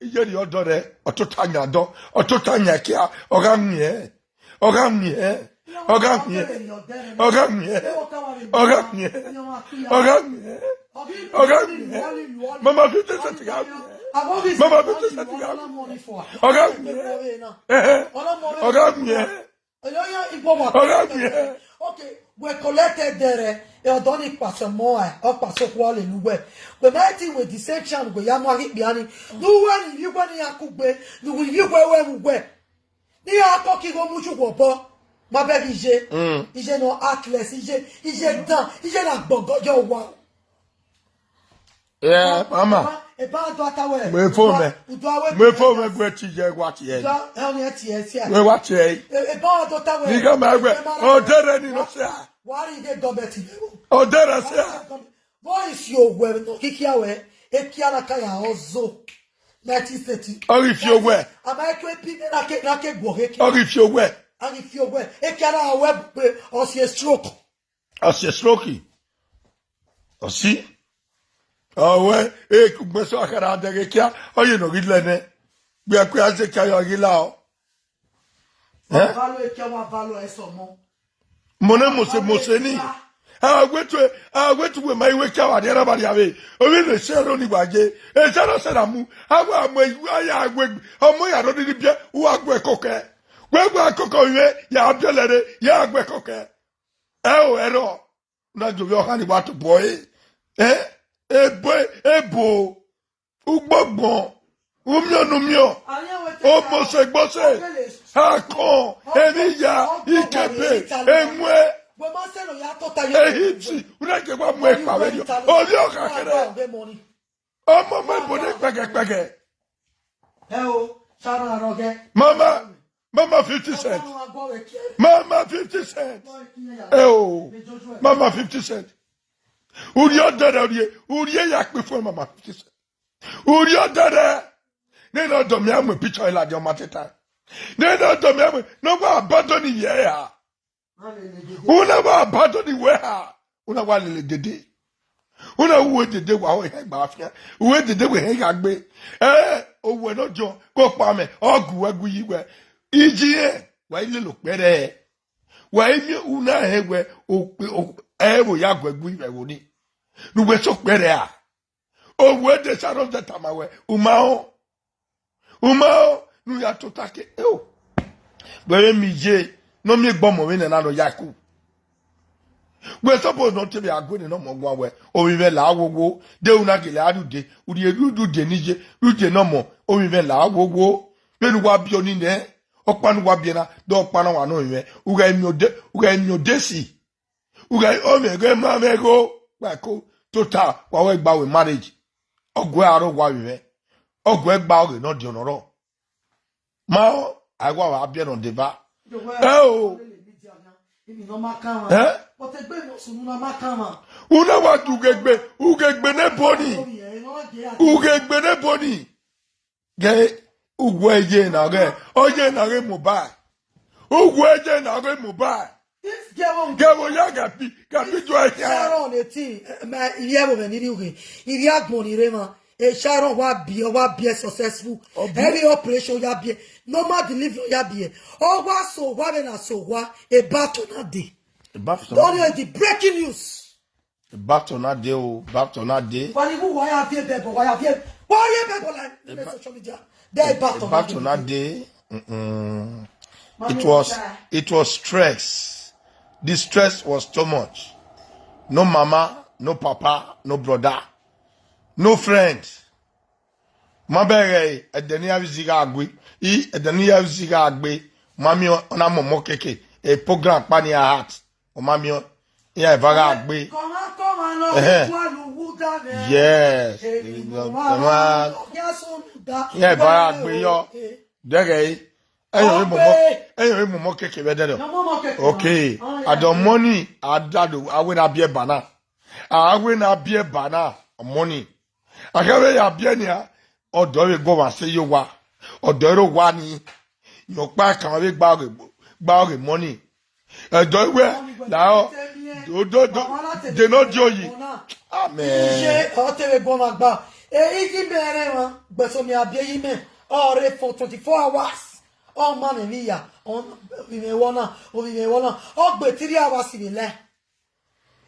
iye rhie ọdọ rẹ, ọ tota yan dọ, ọ tota yan kia, ọ gha miẹn, ọ gha miẹn, ọ gha miẹn, ọ gha miẹn, ọ gha miẹn, ọ gha miẹn, ọ gha miẹn. Mama fifty cent gha miẹn. Mama fifty cent gha miẹn. Ọ gha miẹn. Ẹhẹn. Ọ gha miẹn. Ọ gha miẹn. Okay, we collected there. E ọdọ ni kpasẹ ọmọ ẹ, ọ kpasẹ okhuo lele uwẹ. We ma ti we the same time we ya mu aghi kpia ni. Ne uwẹ ni ivbi uwẹ ni ya kugbe, ne uwẹ ivbi uwẹ wẹ mu uwẹ. Ne iran kọki igho mu uyi uwẹ obọ. Ma bẹghe iye. Mm. Iye nọ heartless, iye, iye dan, iye na gbọgọ yọ wa. Yeah, mama. Eba, eba do ata wẹ. Mu phone mẹ. Udu awe. Mu phone mẹ, gue ti ye, wa ti ye. Udu, ẹ, ọni ẹ ti ye, ẹ ti ye. Gue wa ti ye. E, eba do ata wẹ. Ni ga ma wẹ. Odere ni no se a. Wa ri ghe government vbe wo. Odere se a. Boy, if you were no kikia wẹ, ekia na ka ya ọzo. Nineteen thirty. Ọ ghi fi owẹ. Ama eku epi ne na ke, na ke guọ ghe ke. Ọ ghi fi owẹ. A ghi fi owẹ. Ekia na wẹ gbe, ọ si stroke. Ọ si stroke. Ọ si. Ọ wẹ, e ku gbẹn sẹ akhara dẹghe kia, ọ ye ne ọ ghi lẹ nẹ. Gbe ẹkue a zẹ kia yọ ghi la ọ. Eh? Wa valo ekia, wa valo ẹsọmọ. Mọ ne Mose, Mose ni. A wẹ tu, a wẹ tu wẹ ma iwe kia wa dia na ba dia vbe. Ovbi ne se ro ni wa je. E se ro se na mu. A wa mu, a ya wẹ, ọmọ ya ro ni biẹ, u wa gu ẹko kẹ. Wẹ gu ẹko kẹ, ovbi mwẹ ya biẹ lẹre, ya gu ẹko kẹ. Ẹ o, ẹrọ. Na jovbi ọkhan ni wa tobọ ẹre. Eh? Ebo, ebo. Ugbọgbọn, umiọn ne umiọn, ogbose gbose, akọn, emwi ya, ikebe, emuẹ, ehiti, u na ke wa mu ekpa vberriọ. Ovbi ọkhan kherhe. Ọmọ mẹ bo ne kpẹgẹkpẹgẹ. Mama, mama fifty cent. Mama fifty cent. Ẹ o, mama fifty cent. Urhi ọdẹrẹ, urhi, urhi ya kpe fun mama fifty cent. Urhi ọdẹrẹ, nene ọdọ mẹ a mu picture ladian ọmwa tota. Nene ọdọ mẹ a mu, ne ọ wa abandon ivbi ẹre ha. U na wa abandon ivbi ẹre ha. U na wa lele dede. U na ru dede wa ho ehẹn gba afian. U ru dede wẹ ehẹn gha gbe. Ẹ, owẹ ne ọ diọn, ke ọkpa mwẹ, ọ gu wẹ gu yi wẹ. Iye rẹn, wa i lele okpẹrẹ. Wa i miẹn u na rẹn wẹ, okpe, o, ẹ vbe ya gu ẹgu ivbi ẹvbo ni. Ne uwẹ sẹ okpẹrẹ a. Ohu ẹdẹ Sharon zẹ tama wẹ, u ma rẹn. U ma rẹn, ne u ya tota ke, eo. Wẹ vbe miẹn iye, ne ọ miẹn egbe ọmọ vbene na nọ ya ku. Wẹ suppose ne ọ te vbe a gu ene ne ọmọ guan wẹ, ovbi mwẹ la wowo, de u na gele a rhie ude, u rhie rhie ude ne iye, rhie ude ne ọmọ, ovbi mwẹ la wowo. Vbene uwa biẹ ọni nẹ, ọkpa ne uwa biẹ na, de ọkpa na wa nọ ovbi mwẹ, u ghẹ miẹn ode, u ghẹ miẹn odesi. U ghẹ, ọ mwẹ ghẹ ma mwẹ gho, wa ko tota, wa wẹ gba wẹ marriage. Ọ gu ẹre aro wa vbe mwẹ. Ọ gu ẹre gba ọghe ne ọ diọn nọ rrọọ. Ma ọ, a i wa vbe biẹ ne ọ deba. Ẹ o. Ẹ? Una wa du ugegbe, ugegbe ne ebo ni. Ugegbe ne ebo ni. Ghe uwu ẹye na ghe, ọye na ghe mobile. Uwu ẹye na ghe mobile. This girl won't Ghe wo ya gapi, gapi ju ẹye. Sharon eighteen, eh, ma, ivbi ẹvbo mwẹ ni rri ughe, ivbi agbọn ni rre emwa. Eh, Sharon wa biẹ, wa biẹ successful. Every operation ya biẹ, normal delivery ya biẹ. Ọ wa so wa vbe na so wa, a battle na dey. A battle na dey. Don't know the breaking news. A battle na dey o, a battle na dey. Wani wu wa ya vie bẹbọ, wa ya vie, wa ya bẹbọ like social media. There a battle na dey. Mm-mm. It was, it was stress. The stress was too much. No mama, no papa, no brother, no friend. Ma bẹghe ẹdẹ ne iran vbe izi gha gbe, i ẹdẹ ne iran vbe izi gha gbe, ma miẹn ọna mọmọ keke, e program kpa ni a hat, ọ ma miẹn iran eva gha gbe. Yes. Iran eva gha gbe yọ. Dẹghẹ ẹre, ẹyọ vbe mọmọ, ẹyọ vbe mọmọ keke vbe ẹdẹdọ. Okay. Adọ money, adado, awe na biẹ ba na. Awe na biẹ ba na, money. A kha vbe ya biẹ nian, ọdọ vbe gu ọmwa sẹ ye owa, ọdọ ẹre owa ni, yan ọkpa kan vbe gba ọghe, gba ọghe money. Ẹdọ iwẹ, lahọ, do, do, do, de ne ọ die oyi. Amen. Iye, ọ te vbe gu ọmwa gba. Eyi mẹ rẹ emwa, gbẹsọ mẹ a biẹ yi mẹ, ọ rre for twenty-four hours. Ọ ma mẹ vbe iya, ọ, ovbi mwẹ wọ na, ovbi mwẹ wọ na, ọ gbe three hours vbe lẹ.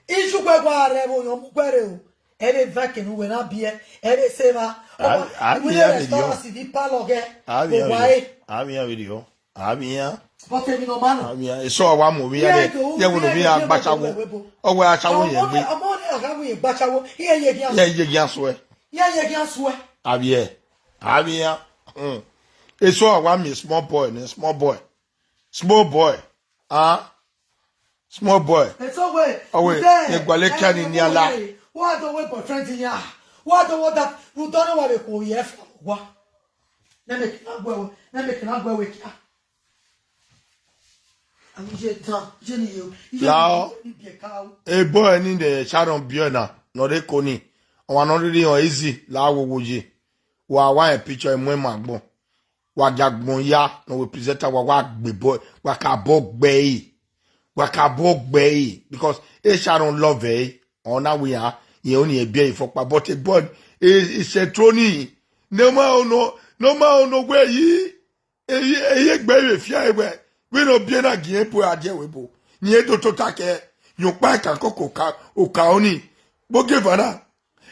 Iye uwẹ wa rre ẹvbo yan mu uwẹ rre o. Ẹ vbe va eke ne uwẹ na biẹ, ẹ vbe sẹ evba. Ọ wa, a, a, iwẹ restaurant vbe palọ ghẹ. A vbe yan video. A vbe yan video. A vbe yan. But emwi nọ ma nọ. A vbe yan. Eso a wa mu ovbi yan rẹ. Ye wo ovbi yan gba ashawo. Ọ wẹ ashawo yẹn gbe. Ọmọ ni a gha wu yẹn gba ashawo. Iye ye ghian. Iye ye ghian suẹ. Iye ye ghian suẹ. A vbe yan. A vbe yan. Hmm. Eso a wa miẹn small boy, ne small boy. Small boy. Ah, small boy. Eso wẹ, ọwẹ, ude, ye gualẹ kia ni ni ala. Wa do wẹ boyfriend yan. Wa do wẹ that. Rhunmwuda ne wa vbe khuo ye fo wa. Ne me kina gbe wẹ, ne me kina gbe wẹ kia. Ami je tan, je ni yo. Lao. Ni biẹ ka o. Ebo ẹni ne Sharon biẹ na, nọ re ko ni. Ọmwa nọ rhirhi họn easy, la wo wo ye. Wa wa rẹn picture, ẹ mu ẹn ma agbọn. Wa gia agbọn ya, ne ọ wẹ presenter, wa wa gbe bọ, wa ka bọ gbe ẹre. Wa ka bọ gbe ẹre, because e Sharon love ẹre, ọ na wẹ iran, irẹn ọni ẹbiẹ ifọkpa, but e boy, e, e sẹtro ni, ne ọ ma ono, ne ọ ma ono wẹ yi, eye, eye gbe vbe fian ẹwẹ, vbene ọ biẹ na gi irẹn bu a die ẹvbo ebo, ne irẹn do tota kẹ, yọn ọkpa ẹkan koko oka, oka ọni, gbe ogieva na.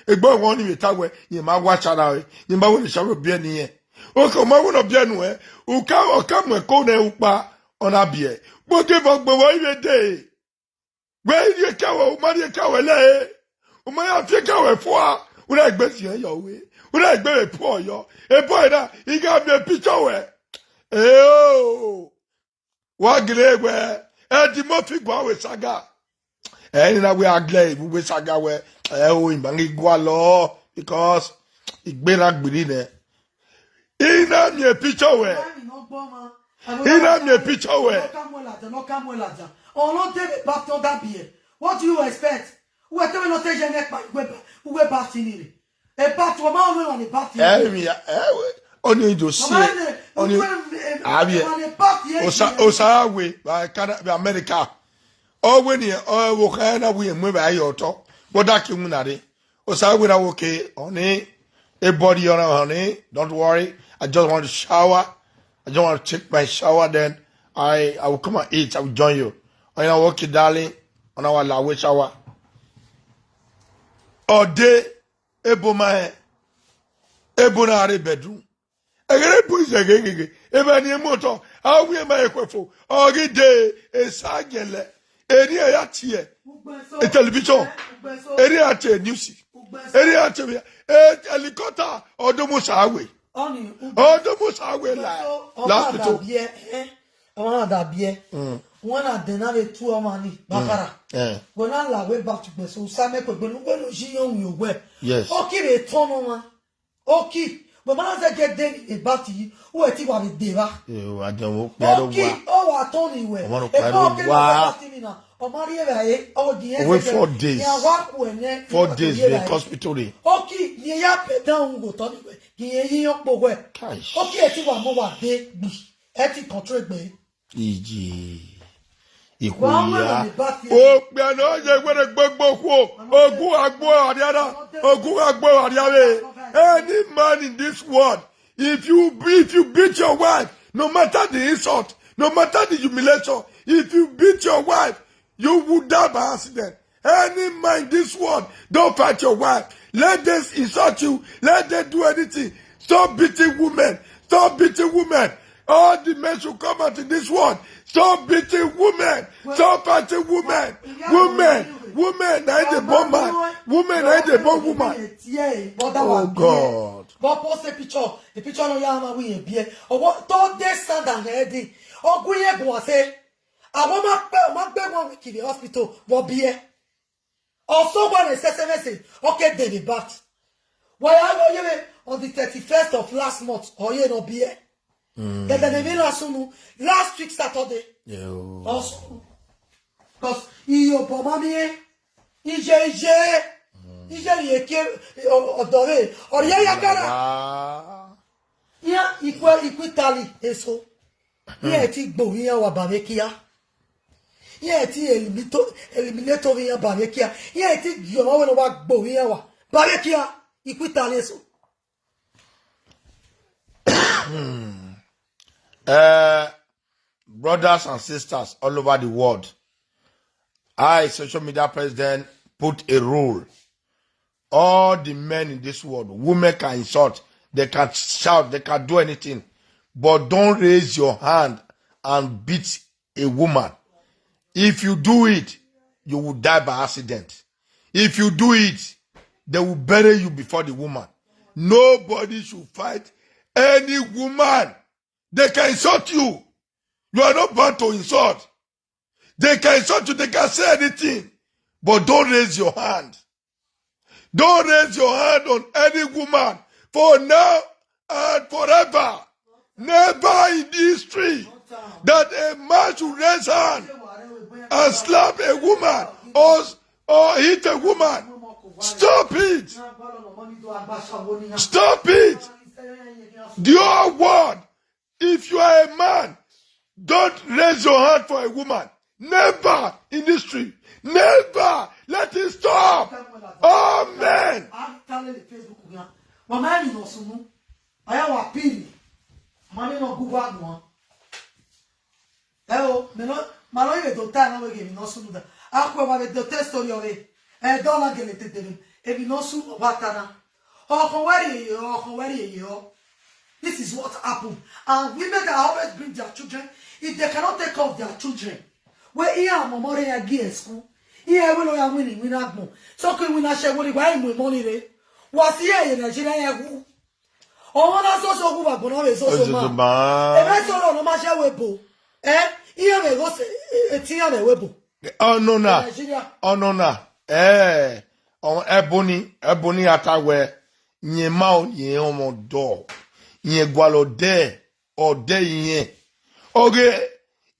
Egbe ọmwa ni vbe ta wẹ, rẹn ma wa cha na re, rẹn ma wẹ ne Sharon biẹ ne irẹn. Okẹ, ọ ma wẹ ne ọ biẹ nuẹn, u ka, ọ ka mu ẹko nẹ ukpa, ọ na biẹ. Gbe ogieva gbe vbe ọ i vbe dee. Wẹ i rhie ka wẹ, u ma rhie ka wẹ lẹ e. U ma ya fi ka wẹ fua, u na egbe ziẹn yọ we. U na egbe vbe puọ yọ. Ebo ẹre na, I gha miẹn picture wẹ. Eo. Wa gele wẹ, Eddie Murphy gua wẹ saga. Ẹni na wẹ a gele vbe uwẹ saga wẹ, ẹ o, ima ghi gualọ, because igbe na gbiri nẹ. I na miẹn picture wẹ. I na miẹn picture wẹ. Ọnọ debe bath nọ da biẹ. What do you expect? Uwẹ te vbe nọ te ye ne kpa uwẹ ba, uwẹ bath ni re. E bath, ọ ma ọnọ emwa ne bath ni re. Ẹ mi ya, ẹ wẹ, ọni do si. Ọ ma ne, ọni, uwẹ, e, avie. Emwa ne bath ye. Osa, ye. Osa we, ba kana, ba America. Ọ wẹ ni, ọ wo kha na wi mu ba yo to. But that ki mu na re. Osa we na wo ke, ọni, a body on, honey, don't worry. I just want to shower. I just want to take my shower, then I, I will come and eat. I will join you. Ọni na wo ke, darling. Ọna wa la we shower. Ọ de, ebo ma hẹ. Ebo na rre bedroom. Ẹghẹ ne ebo izẹ ghegheghe. Ebe ni emotọ. A wi ema ekhue fo. Ọ ghi de, esa gẹlẹ. Eni ya tie. Television. Eni ya tie news. Eni ya tie, eh, helicopter, ọdomusa we. Ọdomusa we la. Last hospital. Ọmwa na da biẹ, eh? Ọmwa na da biẹ. Wọn na dẹ na vbe tu ọmwa ni, bakara. Eh. Wẹ na la wẹ ba tugbe so, sa mẹ kpegbe ne uwẹ no yi yọn wi owẹ. Yes. Ọ ki vbe tọn nọ ọmwa. Ọ ki, wẹ ma na zẹdẹ de ni vbe ba ti yi, uwẹ te wa vbe de evba. Eh, wa dẹ wo kpẹ ro wa. Ọ ki, ọ wa tọn ni wẹ. Ọmọ ro kpẹ ro wa. Ọ ma rhie vbe ẹ, ọ di yẹn. Owẹ four days. Ya wa ku ẹnẹ. Four days vbe hospital re. Ọ ki, yẹn ya pẹ dan unu vbe otọ ni wẹ. Gi irẹn yi yọn kpo wẹ. Kai. Ọ ki ẹ te wa mu wa de gbi. Ẹ te control egbe. Iji. Ikhu ya. Okpia ne ọ ye wẹrẹ gbogbo khuo. Ogun agbo ariara. Ogun agbo ariare. Any man in this world, if you, if you beat your wife, no matter the insult, no matter the humiliation, if you beat your wife, you will die by accident. Any man in this world, don't fight your wife. Let them insult you. Let them do anything. Stop beating women. Stop beating women. All the men should come out in this world. Stop beating women. Stop fighting women. Women. Women, na dey born man. Women, na dey born woman. Oh God. But post a picture. A picture no ya ma we ye biẹ. Owo to dey stand and ready. Ogun ye go say. Àwọn máa pẹ́, ọ máa gbé wọn kiri hospital, wọ biẹ. Ọsọ wà ní S S M S, okay, David Bat. Why are you here on the thirty-first of last month? Or you no biẹ. Then the Navy last sunu, last week Saturday. Ọsọ. Because iyo bọ ma mi e. Ije, ije. Ije ye ke, ọdọ re. Or ye ya gara. Ya ikwe, ikwe Italy eso. Iran ti gbe ovbi iran wa ba vbe kia. Iran ti eliminate, eliminate ovbi iran ba vbe kia. Iran ti gie ọmwa wẹ ne ọ wa gbe ovbi iran wa ba vbe kia. Ikhuta rre eso. Eh, brothers and sisters all over the world, I, social media president, put a rule. All the men in this world, women can insult, they can shout, they can do anything, but don't raise your hand and beat a woman. If you do it, you will die by accident. If you do it, they will bury you before the woman. Nobody should fight any woman. They can insult you. You are not bound to insult. They can insult you, they can say anything, but don't raise your hand. Don't raise your hand on any woman for now and forever. Never in history that a man should raise hand and slap a woman or, or hit a woman. Stop it. Stop it. The whole world, if you are a man, don't raise your hand for a woman. Never in history. Never. Let it stop. Amen. A tale le Facebook yan. Wa ma ni no sunu. Aya wa piri. Ma ni no gu wa nuan. Ẹ o, mẹ nọ, ma nọ vbe do ta na wẹ ghe emwi ne ọ sunu da. Akhuẹ wa vbe do te story ọvbe. Ẹ dọ na gele tete vbe. Emwi ne ọ sunu wa ta na. Ọkhọ wẹ rhie ye, ọkhọ wẹ rhie ye ọ. This is what happened. And women that always bring their children, if they cannot take care of their children, wẹ iran mọmọ rẹ ya gie school, iran wẹ nọ ya winna iwinna agbọn. Sọkọ iwinna shẹ wẹ ni wa mu emọ ni rre. Wa si iran ye Nigeria ya wu. Ọmọ na soso wu vbe agbọn na vbe soso ma. Ozozoma. Ebe sọrọ ne ọ ma shẹ wẹ ebo. Ẹ, iran vbe gho se, eti iran vbe wẹ ebo. Ọnọna, Nigeria. Ọnọna, ẹ, ọ, ẹbọ ni, ẹbọ ni a ta wẹ, yẹn ma ọ, yẹn ọmọ dọ, yẹn gualọ dẹ, ọ dẹ yẹn. Ọghe,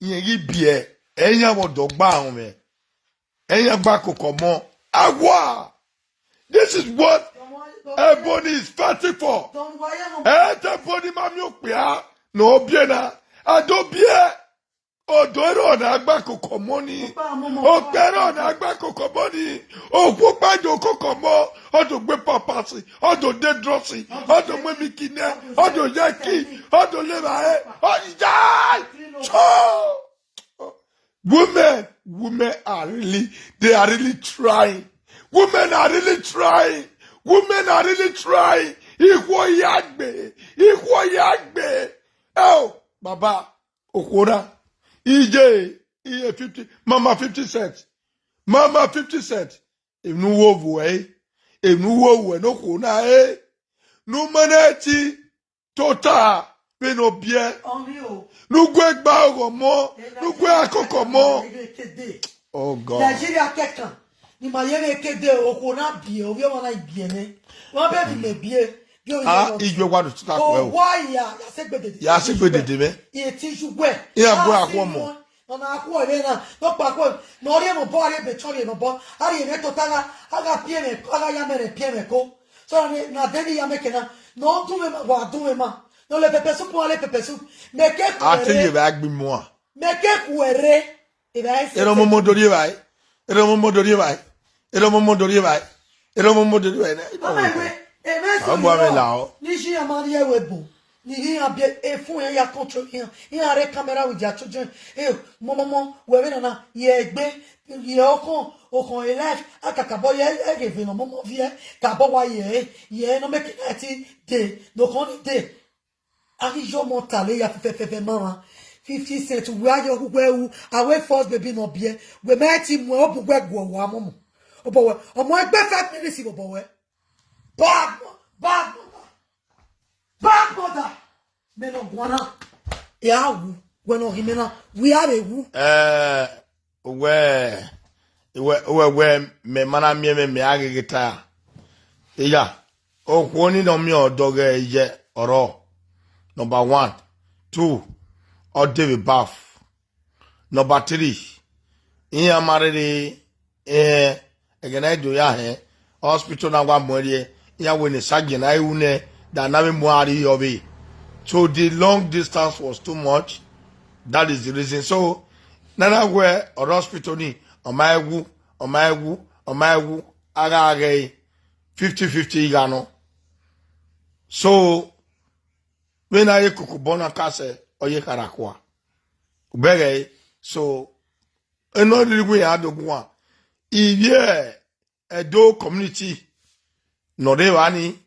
yẹn ghi biẹ, ẹ yan vbe ọdọ gba ahọn mwẹ, ẹ yan gba koko ọmọ. Awa! This is what Ebony is fighting for. Ẹ te Ebony ma miẹn okpia ne ọ biẹ na, a do biẹ. Odo erọ na gba koko ọmọ ni. Okpia erọ na gba koko ọmọ ni. Okhuo kpa do koko ọmọ, ọ do gbe pampers, ọ do de drọsi, ọ do mu emiki nẹ, ọ do ya ki, ọ do le vba ẹ, ọ ya. Cho! Women, women are really, they are really trying. Women are really trying. Women are really trying. Ikhuo ya gbe, ikhuo ya gbe. Oh, Baba, okhuo na. Iye, iye fifty, mama fifty cent. Mama fifty cent. Enu wo vuẹ, enu wo vuẹ, no khuo na, eh. Nu mene ti tota vbene ọ biẹ. Ọni o. Ne u gu egbe ọghọ mọ, ne u gu akoko mọ. Oh God. Nigeria kẹkan, ni ma ye vbe kede okhuo na biẹ, ovbi ọmọ na biẹ nẹ. Wọn bẹ bi mẹ biẹ, bi oyi Ah, lọ. Ijue wa do tuta kue o. Owa ya, ya se gbedede. Ya se gbedede mẹ. Iye ti ju wẹ. Iran gu akhuọ mọ. Ọna akhuọ rre na, nọkpa akhuọ, ne ọ rhie mobọ, a rhie ebe chọn rhie mobọ, a rhie emẹ tota gha, a gha pie mwẹ, a gha ya mẹ rẹ pie mwẹ ko. So na, na de ni ya mẹ kẹ na, ne ọ dun mwẹ ma, wa dun mwẹ ma. Ne ọ le pepper soup, wa le pepper soup. Mẹ ke A te ye kuẹre, vbe agbi mua. Mẹ ke kuẹre. Evba ẹse. Erọmọmọ do rhie vbae. Erọmọmọ do rhie vbae. Erọmọmọ do rhie vbae. Erọmọmọ do rhie vbae. Mama iwe, emẹ Ọ sọ gua mwẹ la ọ. Ni ji iran ma rhie ẹvbo, ni ghi iran biẹ efun iran ya control iran. Iran rre camera with their children. Eh, mọmọmọ, wẹ vbe nana, ye egbe, ye ọkhọn, ọkhọn e life, a kakabọ ye ẹghẹ vbe ne ọmọmọ viẹ, kabọ wa ye ẹre, ye ẹre ne ọ make night day, ne ọkhọn ni day. A ghi yọ ọmọ ta lele ya fẹfẹfẹfẹ ma mwa. Fifty cent, wẹ a yọ uwu ẹru, a wẹ first baby ne ọ biẹ, wẹ ma ti mu ẹn, ọ bu wẹ guọ wa mọmọ. Ọ bọ wẹ, ọmọ egbe five minutes vbe obọ wẹ. Bad mo-, bad mother. Bad mother. Mẹ ne ọ guan na. Ya wu, wẹ ne ọ ghi mẹ na, wẹ a vbe wu. Eh, wẹ, wẹ, wẹ, wẹ, mẹ ma na miẹn mwẹ, mẹ a gheghe ta. Iya, okhuo ni ne ọ miẹn ọdọ ghẹ ye ọrọ. Number one. Two, ọ de vbe baff. Number three, iran ma rere, eh, ẹghẹ ne a do ya hẹn, hospital na wa mu ẹn rrie, iran wẹ ne surgeon na ru nẹ, da na vbe mu a rrie ọvbe. So the long distance was too much. That is the reason. So, nana wẹ ọrẹ hospital ni, ọ ma wu, ọ ma wu, ọ ma wu, a gha ghẹ fifty fifty gha nọ. So, vbene a ye koko obọ na ka sẹ, ọ ye khara khua. Ugbẹghẹ, so, enọ rhirhi wẹ iran do guan. Ivbi Ẹdo community nọ rre evba ni,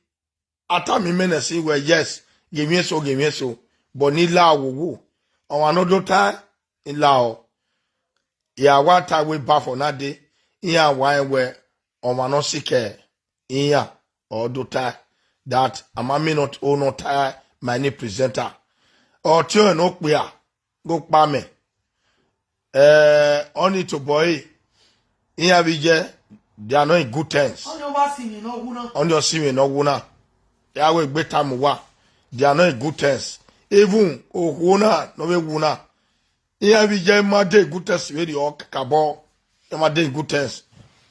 a tama imẹ nẹ sin wẹ, yes, ghe emwi eso, ghe emwi eso, but ni la owowo. Ọmwa ne ọ do ta, I la ọ. Ya wa ta wẹ baff na dee, iran wa rẹn wẹ ọmwa ne ọ sikẹ iran, ọ do ta that a ma miẹn ne ọ ta ma ne presenter. Ọtiọnrẹn ne okpia ghe okpa mẹ. Eh, ọni tobọ ẹre, iran vbe iye, they are not in good terms. Ọni ọ wa sinmwi ne ọ wu na. Ọni ọ sinmwi ne ọ wu na. Ya wẹ egbe tama uwa, they are not in good terms. Even okhuo na ne ọ vbe wu na, iran vbe iye ma de in good terms vberriọ kakabọ, ma de in good terms.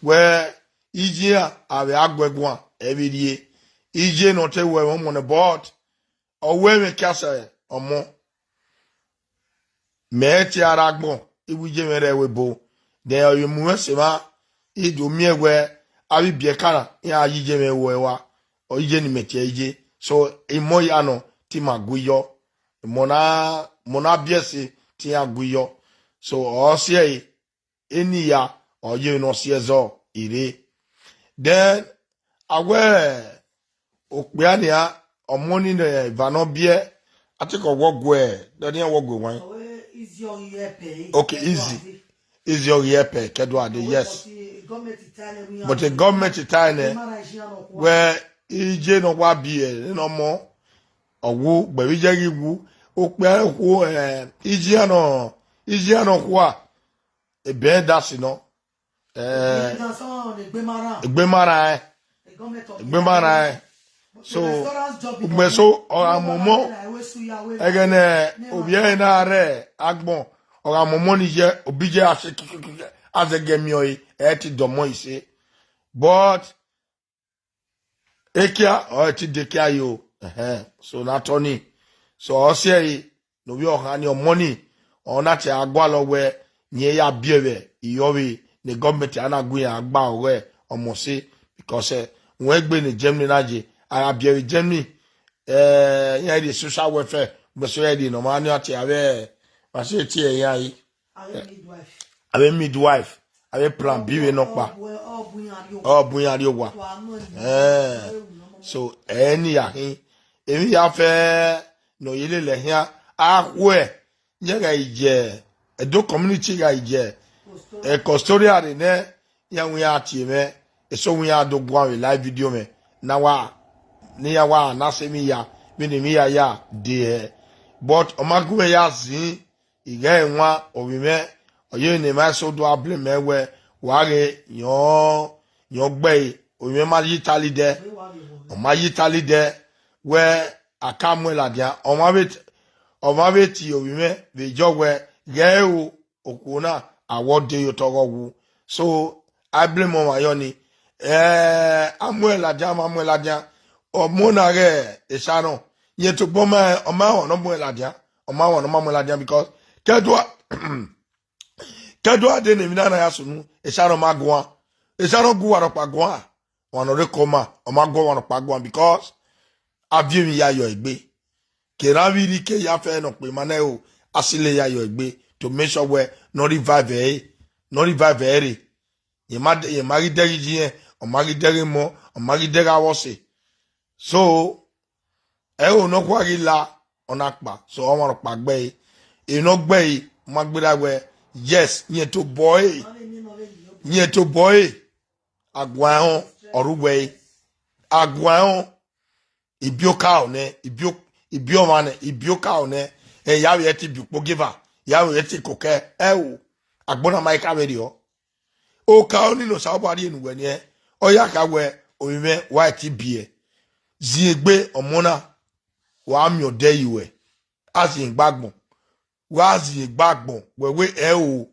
Wẹ iye iran avbe aguẹguan, ẹ vbe rrie. Iye ne ọ te wẹ ẹmwẹ ọmọ nẹ, but ọ wẹ ẹmwẹ kia sẹ ọmọ. Mẹ tie ara agbọn, I wu iye mwẹ rre ẹvbo ebo. Then ọ vbe mu mwẹ sẹ emwa, I do miẹn wẹ avbe ibiẹka na, iran ye iye mwẹ ru ẹwa, ọ iye ne imẹ tie iye. So, imọ ya nọ, te ima gu iyọ. Mọ na, mọ na biẹ ẹse, te iran gu iyọ. So, ọ si ẹre, eni ya, ọ ye emwi ne ọ si ẹzọ, I rre. Then, a wẹ, okpia nia, ọmọ ni ne eva ne ọ biẹ, a te kọ wọ guẹ, dọnian wọ guẹ wan. Ọ wẹ Izzy ọghe Iyẹpẹ, Okay, Kẹduade. Izzy. Izzy ọghe Iyẹpẹ, Kẹduade, yes. But the government ta nẹ, But the government ta nẹ, wẹ iye ne ọ wa biẹ, ne ọmọ, ọ wu, gbẹvbe iye ghi wu, okpia okhuo, eh, iye nọ, iye nọ khua, ebẹn da si nọ. Eh, egbe ma rran ẹn. Egbe ma rran ẹn. So, ugbe so, ọ gha mọmọ, ẹghẹ ne ovbi ẹre na rre agbọn, ọ gha mọmọ ni ye, obi ye a se kikikiki, a zẹgẹ miẹn ọre, ẹ ti dọmọ ise. But, ekia, ọ ti de kia yo. Ẹhẹn. So, na tọ ni. So, ọ si ẹre, ne ovbi ọhan ni ọmọ ni, ọ na te a gualọ wẹ, rẹn ya biẹ vbe iyọ vbe ne government a na gu iran gba ọghẹ ọmọ se, because, eh, wẹ egbe ne Germany na ye, a gha biẹ vbe Germany, eh, iran rhie social welfare, but so iran rhie ne ọ ma ni a tie avbe, ma se tie iran yi. Avbe midwife. Avbe midwife, avbe plan B vbe nọkpa. Ọ bu iran rrie owa. Ọ bu iran rrie owa. Wa nọ ni. Eh. So, ẹ ni ya khin. Emwi ya fẹ ne ọ ye lele khian, a khuẹ, iran gha ye, Edo community gha ye, eh, Costoria rre nẹ, iran wẹ iran tie mwẹ, eso wẹ iran do guan vbe live video mwẹ, na wa, ne iran wa na sẹ emwi ya, vbene emwi ya ya de hẹ. But ọ ma gu mwẹ ya zin, I ghẹ wan ovbi mwẹ, ọ ye ne emwa eso do a blame mwẹ wẹ, wa ghe yọn, yọn gbe ẹre, ovbi mwẹ ma yi Italy dẹ, ọ ma yi Italy dẹ, wẹ a ka mu ẹn ladian, ọ ma vbe t-, ọ ma vbe tie ovbi mwẹ vbe yọ wẹ, ghẹ ru okhuo na, a wẹ ọ de ye otọ ọghe ọ wu. So, I blame ọmwa yọ ni. Eh, a mu ẹn ladian, a ma mu ẹn ladian, ọ mu na ghe esa nọ, rẹn tobọ ma, ọ ma wan ne ọ mu ẹn ladian, ọ ma wan ne ọ ma mu ẹn ladian, because kẹdua, kẹdua de ne emwi na na ya sunu, esa nọ ma guan, esa nọ gu uwa rhọkpa guan, ọmwa ne ọ rre coma, ọ ma gu ọmwa rhọkpa guan, because a viọ emwi ya yọ egbe. Kerha vbe irhi ke ya fẹ ne ọ kpe ma nẹ o, a silo ya yọ egbe, to make sure wẹ ne ọ revive ẹre, ne ọ revive ẹre. Rẹn ma de, rẹn ma ghi dẹghe iye irẹn, ọ ma ghi dẹghe emọ, ọ ma ghi dẹghe avbe ọse. So, ẹho ne ọ khua ghi la, ọ na kpa, so ọmwa rhọkpa gbe ẹre. Emwi ne ọ gbe ẹre, ma gberra wẹ, yes, rẹn tobọ ẹre, rẹn tobọ ẹre, a guan ẹnrẹn, ọ rre uwu ẹre, a guan ẹnrẹn, ibiokaro nẹ, ibio-, ibiọmwa nẹ, ibiokaro nẹ, ẹ ya vbe ẹtin bi ukpogieva, ya vbe ẹtin kokẹ, ẹ o, agbọn na ma i ka vberriọ. Okaro ni ne Osanobua rhie ne uwẹ nian, ọ ya kha wẹ, ovbi mwẹ, wa i ti biẹ. Zin egbe ọmọ na, wa miẹn odẹ ye uwẹ, a zin egbe agbọn. Wa zin egbe agbọn, wẹ wẹ ẹ o,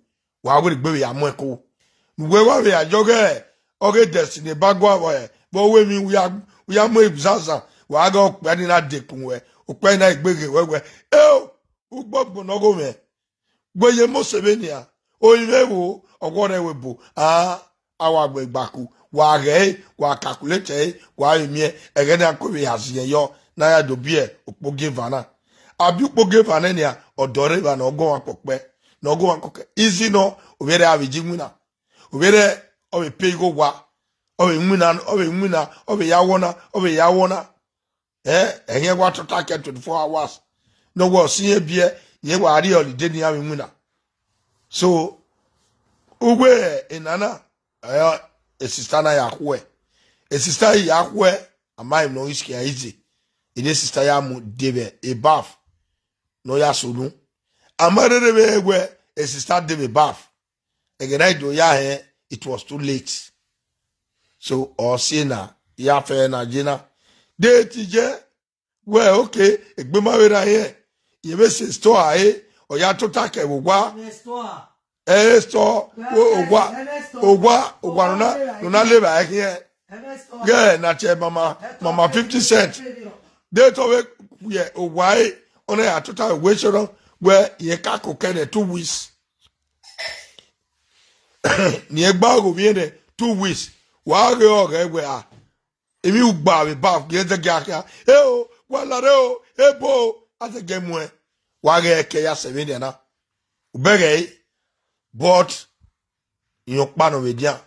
wa werriegbe vbe ya mu ẹko. Ne uwẹ wa vbe ya yọ ghe, ọghe Destiny ba gua vbe, vbe ọ wẹ emwi, u ya, u ya mu ezazan, wa ghe okpia ni na dekun wẹ, okpia ni na gbe ghe wẹ wẹ, ẹ o, ugbọgbọn ne ọ gho mwẹ. Wẹ ye Mose vbe nian, orinmwẹ vbo, ọghuọrọ ẹvbo ebo, a, a wa gbe gbaku, wa ghẹ ẹre, wa calculate ẹre, wa vbe miẹn, ẹghẹ ne a ku vbe ya ziẹn yọ, ne a ya do biẹ ukpogieva na. A biẹ ukpogieva nẹ nian, ọdọ rre evba ne ọ gu ọmwa kpọkpẹ, ne ọ gu ọmwa kpọkpẹ. Izi nọ, ovbi ẹre a vbe ye iwinna, ovbi ẹre ọ vbe pay igho owa, ọ vbe winna, ọ vbe winna, ọ vbe ya wọ na, ọ vbe ya wọ na. Eh, ẹhiẹn wa tota kẹ twenty-four hours. Ne ọ wẹ ọ si irẹn biẹ, irẹn wa rrie holiday ne iran vbe winna. So, uwẹ enana, eh, e sister na ya khuẹ. E sister ya khuẹ, a ma emwi ne ọ ghi khian ize. Ene sister ya mu de vbe ebaf, ne ọ ya sunu. A ma rherhe vbe wẹ, e sister de vbe bath. Ẹghẹ na i do ya hẹn, it was too late. So, ọ si na, ya fẹ na ye na. De ti ye, wẹ, okay, egbe ma vbe ra yẹn. Ye vbe sẹ store ẹre, ọ ya tota kẹ vbe owa. Ẹ store. Ẹre store, Wẹ, o, ẹ, owa, ẹ, ẹ store. Owa, owa Owa nọ na, vbe ra nọ na yẹn. Le vba ẹkhiẹn. Ghẹ na che mama, mama fifty cent. De tọ vbe ye owa ẹre, ọ na ya tota vbe owa eso nọ, wẹ, irẹn ka koko ẹre two weeks. Ne irẹn gba gho vbiẹ nẹ two weeks. Wa ghe ọghẹ wẹ a, emwi ugba vbe bath, gie zẹgiẹ akha. E o, wa lare o, ebo o, a zẹgiẹ muẹn. Wa ghẹ ẹkẹ ya sẹ vbenian na. Ubẹghe ẹre, but irẹn ọkpa nọ vbe dian,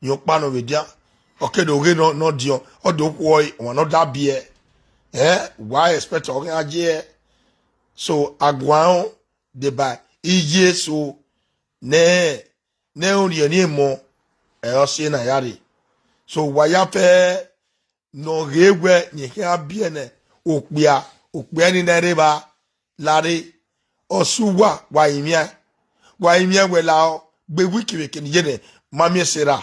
irẹn ọkpa nọ vbe dian, ọ ke do ghe nọ, nọ diọn, ọ do khuọ ọmwa ne ọ da biẹ. Ẹ, wa expect ọ ghi a ye. So, aguan deba iye so, nẹ, nẹ orhiọn ni emọ, ẹ, ọ si na ya rre. So, wa ya fẹ ne ọ ghe wẹ ne ọ khian biẹ nẹ okpia, okpia ni na rre evba lare, ọ si uwa, wa rinmwian, wa rinmwian wẹ lahọ, gbe wiki vbe eke ne iye nẹ, ma miẹn Sera.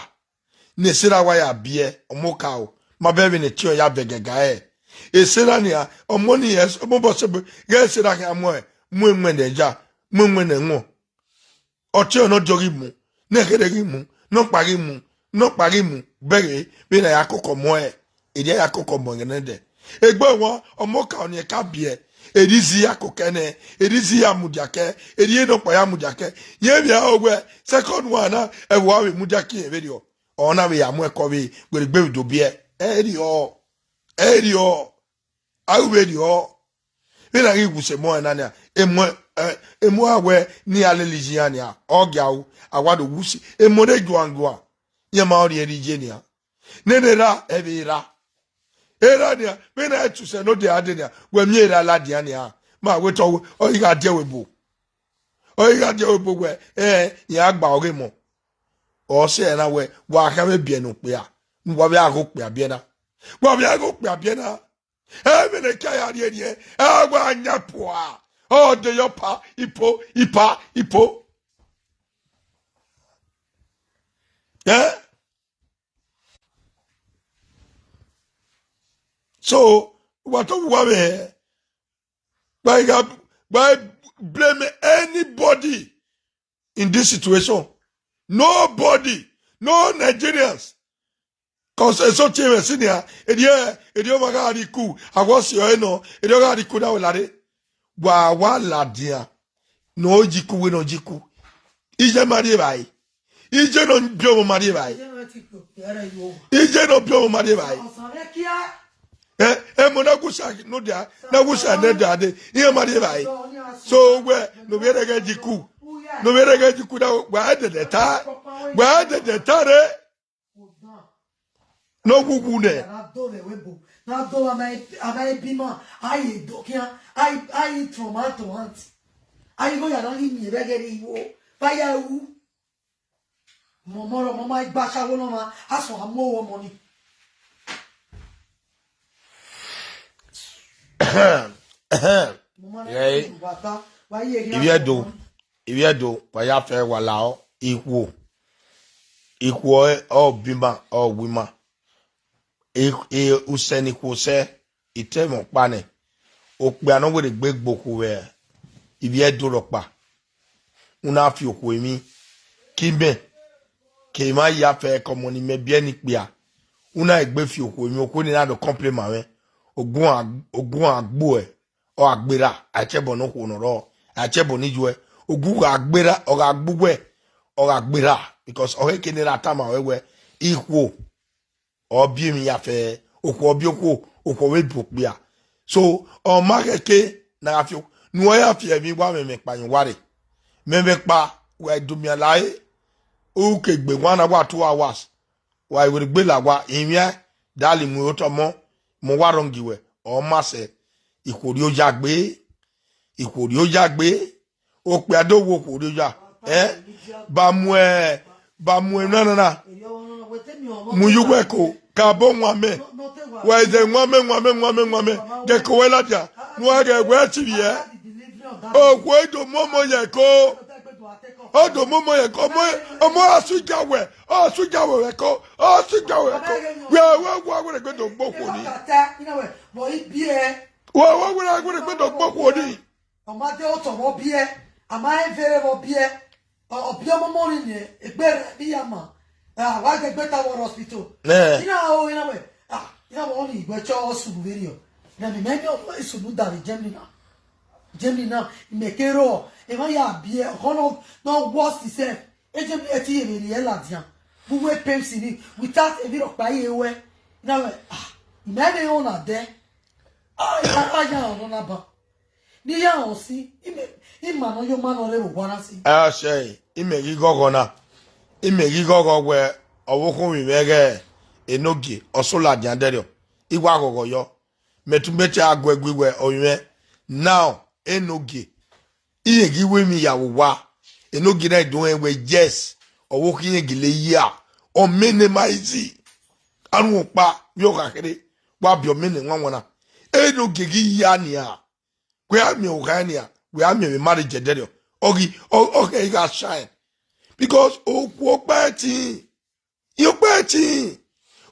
Ne Sera wa ya biẹ, ọmọ okaro, ma bẹghe vbene ẹtin ya vẹ ẹgaga ẹre. Sera nian, ọmọ ni, ọmọ bọ sẹ ebe, ghẹ Sera khian mu, mu ẹmwẹ nẹ ya, mu ẹmwẹ nẹ wọn. Ọtiọnrẹn ne ọ diọ ghi mu, ne ẹghẹrẹ ghi mu, ne ọkpa ghi mu, ne ọkpa ghi mu, bẹghe vbene a ya koko ọmọ ẹre, erriọ a ya koko ọmọ ẹghẹ nẹdẹ. Egbe wọn, ọmọ okaro ni ka biẹ, erriọ izi ya koko ẹre nẹ, erriọ izi ya mudia kẹ, erriọ nọkpa ya mudia kẹ. Yẹn vbe aro wẹ, second one na, ẹvbo a vbe mudia ke irẹn vberriọ. Ọ na vbe ya mu ẹko vbe werriegbe vbe do biẹ. Ẹ i rriọ, ẹ i rriọ, a ru vberriọ. Vbene a ghi wu sẹ emọ ẹre na nia, emọ, eh, emọ a wẹ ne iran lele iye iran nia, ọ gia ru, a wa do wu sẹ emọ ne guan guan, iran ma rẹn rri iye nia. Nene erha, ẹ vbe erha. Erha nia, vbene a tu sẹ ne odẹ a dee nia, wẹ miẹn erha ladian nia, ma wẹ te ọ, ọ ghi gha die ẹvbo ebo. Ọ ghi gha die ẹvbo ebo wẹ, ẹ, iran gba ọghe emọ. Ọ sẹ na wẹ, wa khian vbe biẹ ne okpia, ne uwa vbe a ghe okpia biẹ na. Wa vbe a ghe okpia biẹ na. Ẹmwẹ ne ka ya rhie rhie, a wa yan pua. Ọ de yọ pa, ipo, ipa, ipo. Eh? So, wa to wa vbe, wa gha, wa blame anybody in this situation. Nobody, no Nigerians. 'Cause eso tie mwẹ si nia, erriọ, erriọ ọmwa gha rri iku, a wa si ọre nọ, erriọ gha rri iku na wẹ lare. Wa, wa ladian, ne ọ yi iku wẹ ne ọ yi iku. Iye ma rri evbare. Iye ne ọ biẹ ọmọ ma rri evbare. Iye ne ọ biẹ ọmọ ma rri evbare. Eh, emọ na gusa no dia, na gusa ne da de, iye ma rri evbare. So wẹ, ne ovbi ẹre ghẹ yi iku. Ne ovbi ẹre ghẹ yi iku na, wa dẹdẹ ta, wa dẹdẹ ta re. Ne ọ wuwu nẹ. Na do vbe ẹvbo ebo, na do vbe ama, ama ebi ma, a ye do khian, a, a ye from hand to hand. A ye igho ya na ghi miẹn vbe ẹghẹ rre iwo, vbe a ya ru. Mọmọ rẹ ọmọ ma gba ashawo nọ ma, a sọn a mu owẹ ọmọ ni. Mọmọ rẹ Ivie do, ọmọ ni. Ivie do, wa ya fẹ wa lahọ, ikhuo. Ikhuo ọ bi ima, ọ wu ima. E, e, usẹ ne ikhuo sẹ, I te mwẹ ọkpa nẹ. Okpia ne ọ werriegbe gbe okhuo vbe Ivie do rhọkpa. U na fi okhuo emwi, ke imẹ, ke emwa ya fẹ ke ọmọ ne imẹ biẹ ni kpia. U na egbe fi okhuo emwi, okhuo ni na do complain ma mwẹ. Ogun a, ogun a gbuẹ, ọ gha gberra, a i tie ẹbọ ne okhuo ne ọ rrọọ, a i tie ẹbọ ne iyuẹ. Ogun gha gberra, ọ gha gbuẹ, ọ gha gberra, because ọ khẹke ne erha tama ruẹ wẹ, ikhuo, ọ biẹ emwi ya fẹ, okhuo ọ biẹ okhuo, okhuo vbe bu okpia. So, ọ ma khẹke ne a gha fi, ne uwa ya fi ẹmwẹ wa mwẹmwẹ kpa yan uwa rre. Mwẹmwẹ kpa, wa i do miẹn la re, u ke gbe one hour, two hours, wa i werriegbe la owa, ivbian da li mu otọ ọmọ, mẹ wa rhọngi wẹ, ọ ma sẹ, ikhuo rri oya gbe, ikhuo rri oya gbe. Okpia do wo okhuo rri oya. Eh? Ba mu, ba mu emwi na na. Mu ye uwu ẹko, ka bọ wan mẹ. Wa i zẹ wan mẹ, wan mẹ, wan mẹ, wan mẹ. Gẹ ko wẹ ladian. Ne uwa ghẹ wẹ ẹtin vbiẹ. Okhuo i do mu ọmọ ye ẹko. Ọ do momo yẹ ko, ọmọ, ọmọ a su ja wẹ, ọ su ja wẹ ko, ọ su ja wẹ ko. Wẹ, wẹ, wẹ, wẹ, gbe do gbo khuo ni. Wẹ, wẹ, wẹ, wẹ, gbe do gbo khuo ni. Ọ ma de otọ vbe ọ biẹ, a ma rẹn vbe vbe ọ biẹ, ọ biẹ ọmọmọ ni nẹ, egbe rẹ ne iran ma, a wa ghe egbe ta vbe hospital. Ina o, ina wẹ, ah, ina wẹ ọni igbe chọ ọ sunu vberriọ. Na mi mẹ ni ọ sunu da vbe Germany na. Germany na, imẹ ke rrọọ, emwa ya biẹ, ọkhọ nọ, nọ worse itself. E Germany ẹti ye vbe rhie ladian, vbe uwu Pepsi ni, without emwi rhọkpa ye ruẹ. Ina wẹ, ah, imẹ vbe rẹn ọna dẹ. Ah, a ya ọnọ na ban. Ne iran họn si, imẹ, ima nọ yo ma nọ rre vbe owa na si. Ẹ, ọshẹ, imẹ ghi ghọghọ na. Imẹ ghi ghọghọ wẹ ọvbokhan ovbi mwẹ ghẹ Enogie, ọ so ladian dẹrriọ. I wa ghọghọ yọ. Mẹ tu mẹ te a gu ẹe gui wẹ ovbi mwẹ. Now, Enogie, irẹn ghi wẹ emwi ya vbe owa. Enogie na do rẹn wẹ, yes, ọvbokhan irẹn gele ya. Ọ mẹ ne ma easy. Arun ọkpa, vbe ọ gha kherhe, wa biẹ ọ mẹ ne wanwan na. Enogie ghi ya nian. Wẹ a miẹn okha nian, wẹ a miẹn vbe marriage ẹdẹrriọ. Ọ ghi, ọ, ọ khẹ gha shine. Because okhuo ọkpa ẹtin, okpa ẹtin,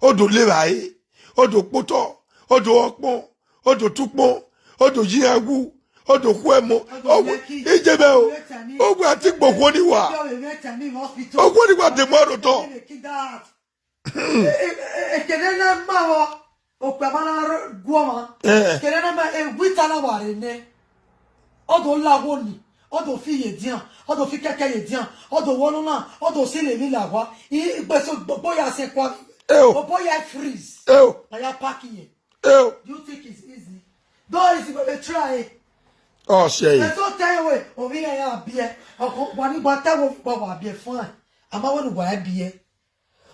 ọ do le evbare, ọ do kpotọ, ọ do ọkpọn, ọ do tukpọn, ọ do yi iran wu, ọ do khu ẹmọ. Ọ wu, ijemẹ o, ọ wu a ti gbe okhuo ni wa. Okhuo ni wa de mu aro tọ. Ekene na ma vbọ, okpia ma na gu ọmwa. Eh. Ekene na ma ewita na wa rre nẹ. Ọ do la wo ni, ọ do fi ye dian, ọ do fi kẹkẹ ye dian, ọ do wọ nọ na, ọ do si lele la wa. I gbe so gbogbo ya sẹ kua. Eo. Obo ya freeze. Eo. Na ya pack ye. Eo. Do you think it's easy? Though easy, but we try. Ọ sẹ. Ẹ so tell you, ovbi ya ya biẹ. Ọkọ wa ni gba ta wo wa wa biẹ fine. A ma wẹ ne uwa biẹ.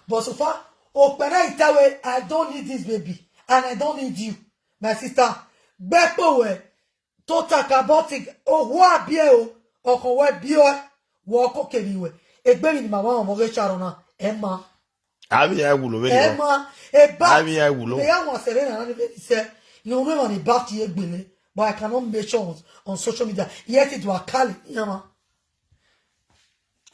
But so far, okpia na i ta wẹ, I don't need this baby and I don't need you. My sister, gbe kpo wẹ, to talk about it, okhuo a biẹ o, ọkhọ wẹ biẹ, wẹ ọkọ kevbe wẹ. Egbe emwi ne ima wa mwẹ ọmọ ghe Sharon na, ẹ ma. Avbe iran wulo vbe Ẹ nian. Ma, eba. Avbe iran wulo. Mẹ ya wan sẹ vbe na ni vbe ni sẹ, ne unu emwa ni ba tie egbele, but I cannot mention on, on social media. Yet it wa kale iran ma.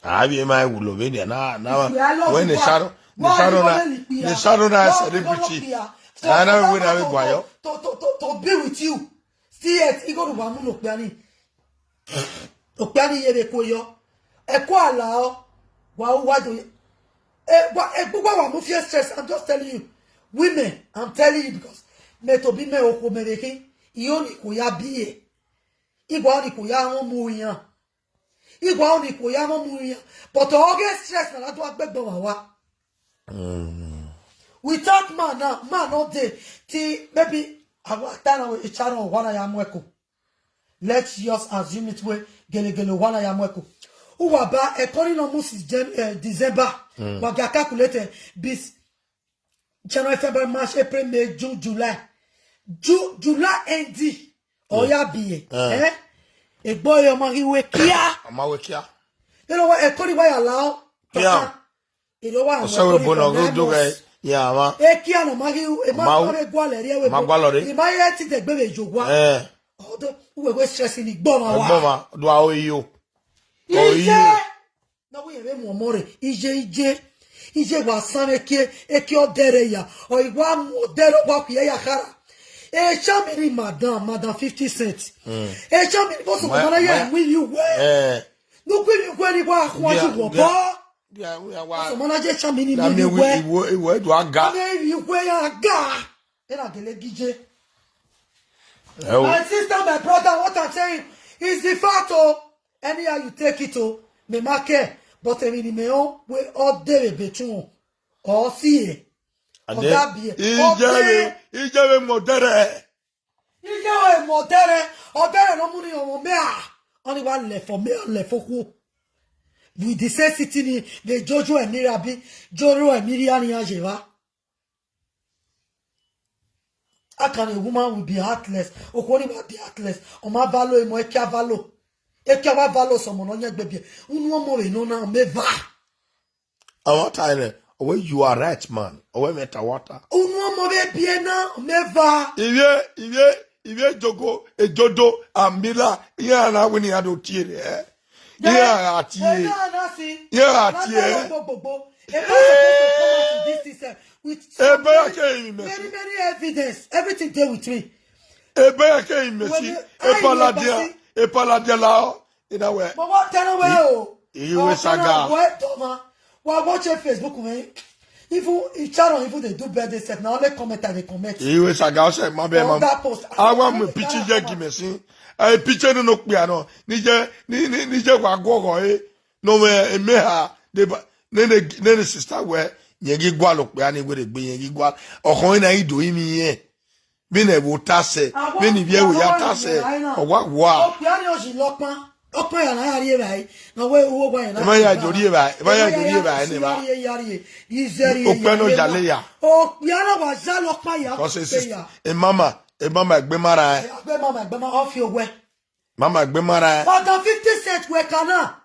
Avbe emwa wulo vbe nian na, na. Ikpia love wẹ ne wa. Sharon, ne Wa Sharon na, ne Sharon na celebrity. Ikpia. So, a na wẹ na vbe guayo. To, to, to, to be with you. Still yet, igho ne uwa mu ne okpia ni. Okpia ni ye vbe kue yọ. Ẹ kue a la ọ. Wa u wa do. E, wa, e, wa, wa mu fear stress. I'm just telling you. Women, I'm telling you because me to be me okhuo mẹ vbe khin. I oni khuo ya biẹ. Igua oni khuo ya wọn mu iran. Igua oni khuo ya wọn mu iran. But ọ ghe stress na la do a gbẹgbẹ wa wa. Without man now, man no dey. Till maybe a wa ta na wẹ Sharon wa na ya mu ẹko. Let's just assume it way, gelegele wa na ya mu ẹko. Uwa ba ẹko ni nọ mu since Jan-, eh, December. Wa ga calculate, eh, bis January, February, March, April, May, June, July. Ju-, July end. Ọ ya biẹ. Eh. Eh? Egbe ọre ọ ma ghi wẹ kia. Ọ ma wẹ kia. Eno wa ẹko ni wa ya la ọ. Kia. Eno wa Ọsẹ wẹ bo nọ ghe do ghe ya ma. Ekia nọ ma ghi, e ma, ma vbe gualọ rrie wẹ. Ma gualọ rre. I ma ye ti dẹgbe vbe ye owa. Eh. Ọdọ, uwẹ wẹ stress ni gbọ ma wa. Gbọ ma, do a o iyo. Iye. Na wẹ yẹn vbe mu ọmọ rẹ, iye, iye. Iye wa san vbe eke, eke ọdẹrẹ ya. Ọ i wa mu ọdẹrẹ wa khuẹ ya khara. Eshami ni madam, madam fifty cent. Eshami ni bọsọ ma na ya win you well. Eh. No kwe ni kwe ni wa khua ju wọ bọ. Dia, dia, wa. Ọsọ ma na je Eshami ni mi wẹ. Iwe, iwe do aga. Ame iwe ya ga. Ena gele gije. Eh, oh. My sister, my brother, what I'm saying is the fact, oh. Anyhow you take it, oh, me ma care. But emwi ni me ọ wẹ ọ de vbe betu ọ si e. Ọ da biẹ. Ijẹvbe, ijẹvbe mọ dẹrẹ. Ijẹvbe mọ dẹrẹ. Ọ dẹrẹ ne ọ mu ni ọmọ mẹ a. Ọni wa lẹfọ mẹ, ọ lẹfọ okhuo. With the same city ni, vbe jojo ẹmiri abi, joro ẹmiri a ni a ye vba. How can a woman will be heartless? Okhuo ni wa be heartless. Ọ ma valo emọ, ekia valo. Ekia wa valo sọmọ ne ọ yẹn gbe biẹ. Unu ọmọ vbe nọ na, ọ mẹ va. Ọmọ ta ẹnẹ, ọ wẹ, "You are right, man." Ọ wẹ, "Mẹ ta wata." Unu ọmọ vbe biẹ na, ọ mẹ va. Ivie, ivie, ivie jogo, ejodo, amila, iran na wini iran do tie rẹ. Iran gha tie. Iran gha tie. Gbogbogbò. Ebe ya ke rinmwẹ mẹ. Many, many evidence. Everything dey with me. Ebe ya ke rinmwẹ mẹ si. Epaladian, epaladian la ọ. Ina wẹ. Mo wa tẹnẹ wẹ o. Iye wẹ saga. Wẹ dọmọ. Wa watch Facebook mẹ. Even Sharon even dey do birthday sef, na only comment I dey comment. Iwe saga ọsẹ ma bẹ ma. That post. Awa mu picture je gi mẹ si. E picture no no kpia no. Ni je ni ni ni je wa guọghọ e. No me me ha de ba ne ne ne ne sister wẹ. Yẹn gi gua lo kpia ni were gbe yẹn gi gua. Ọkhan na i do imi yẹn. Vbene ẹvbo ta sẹ, vbene ivbi ẹvbo ya ta sẹ, ọ wa wa. Okpia ni ọ si lọkpan, ọkpan ya na ya rrie evbare, na wẹ uwu owa ya na. Ema ya do rrie evbare, ema ya do rrie evbare ne ema. Okpia nọ ya le ya. Okpia na wa za lọkpan ya. Because it's a mama, a mama egbe ma ra. Egbe mama, egbe ma, ọ fi owẹ. Mama egbe ma ra. Ọdọ fifty cent wẹ ka na.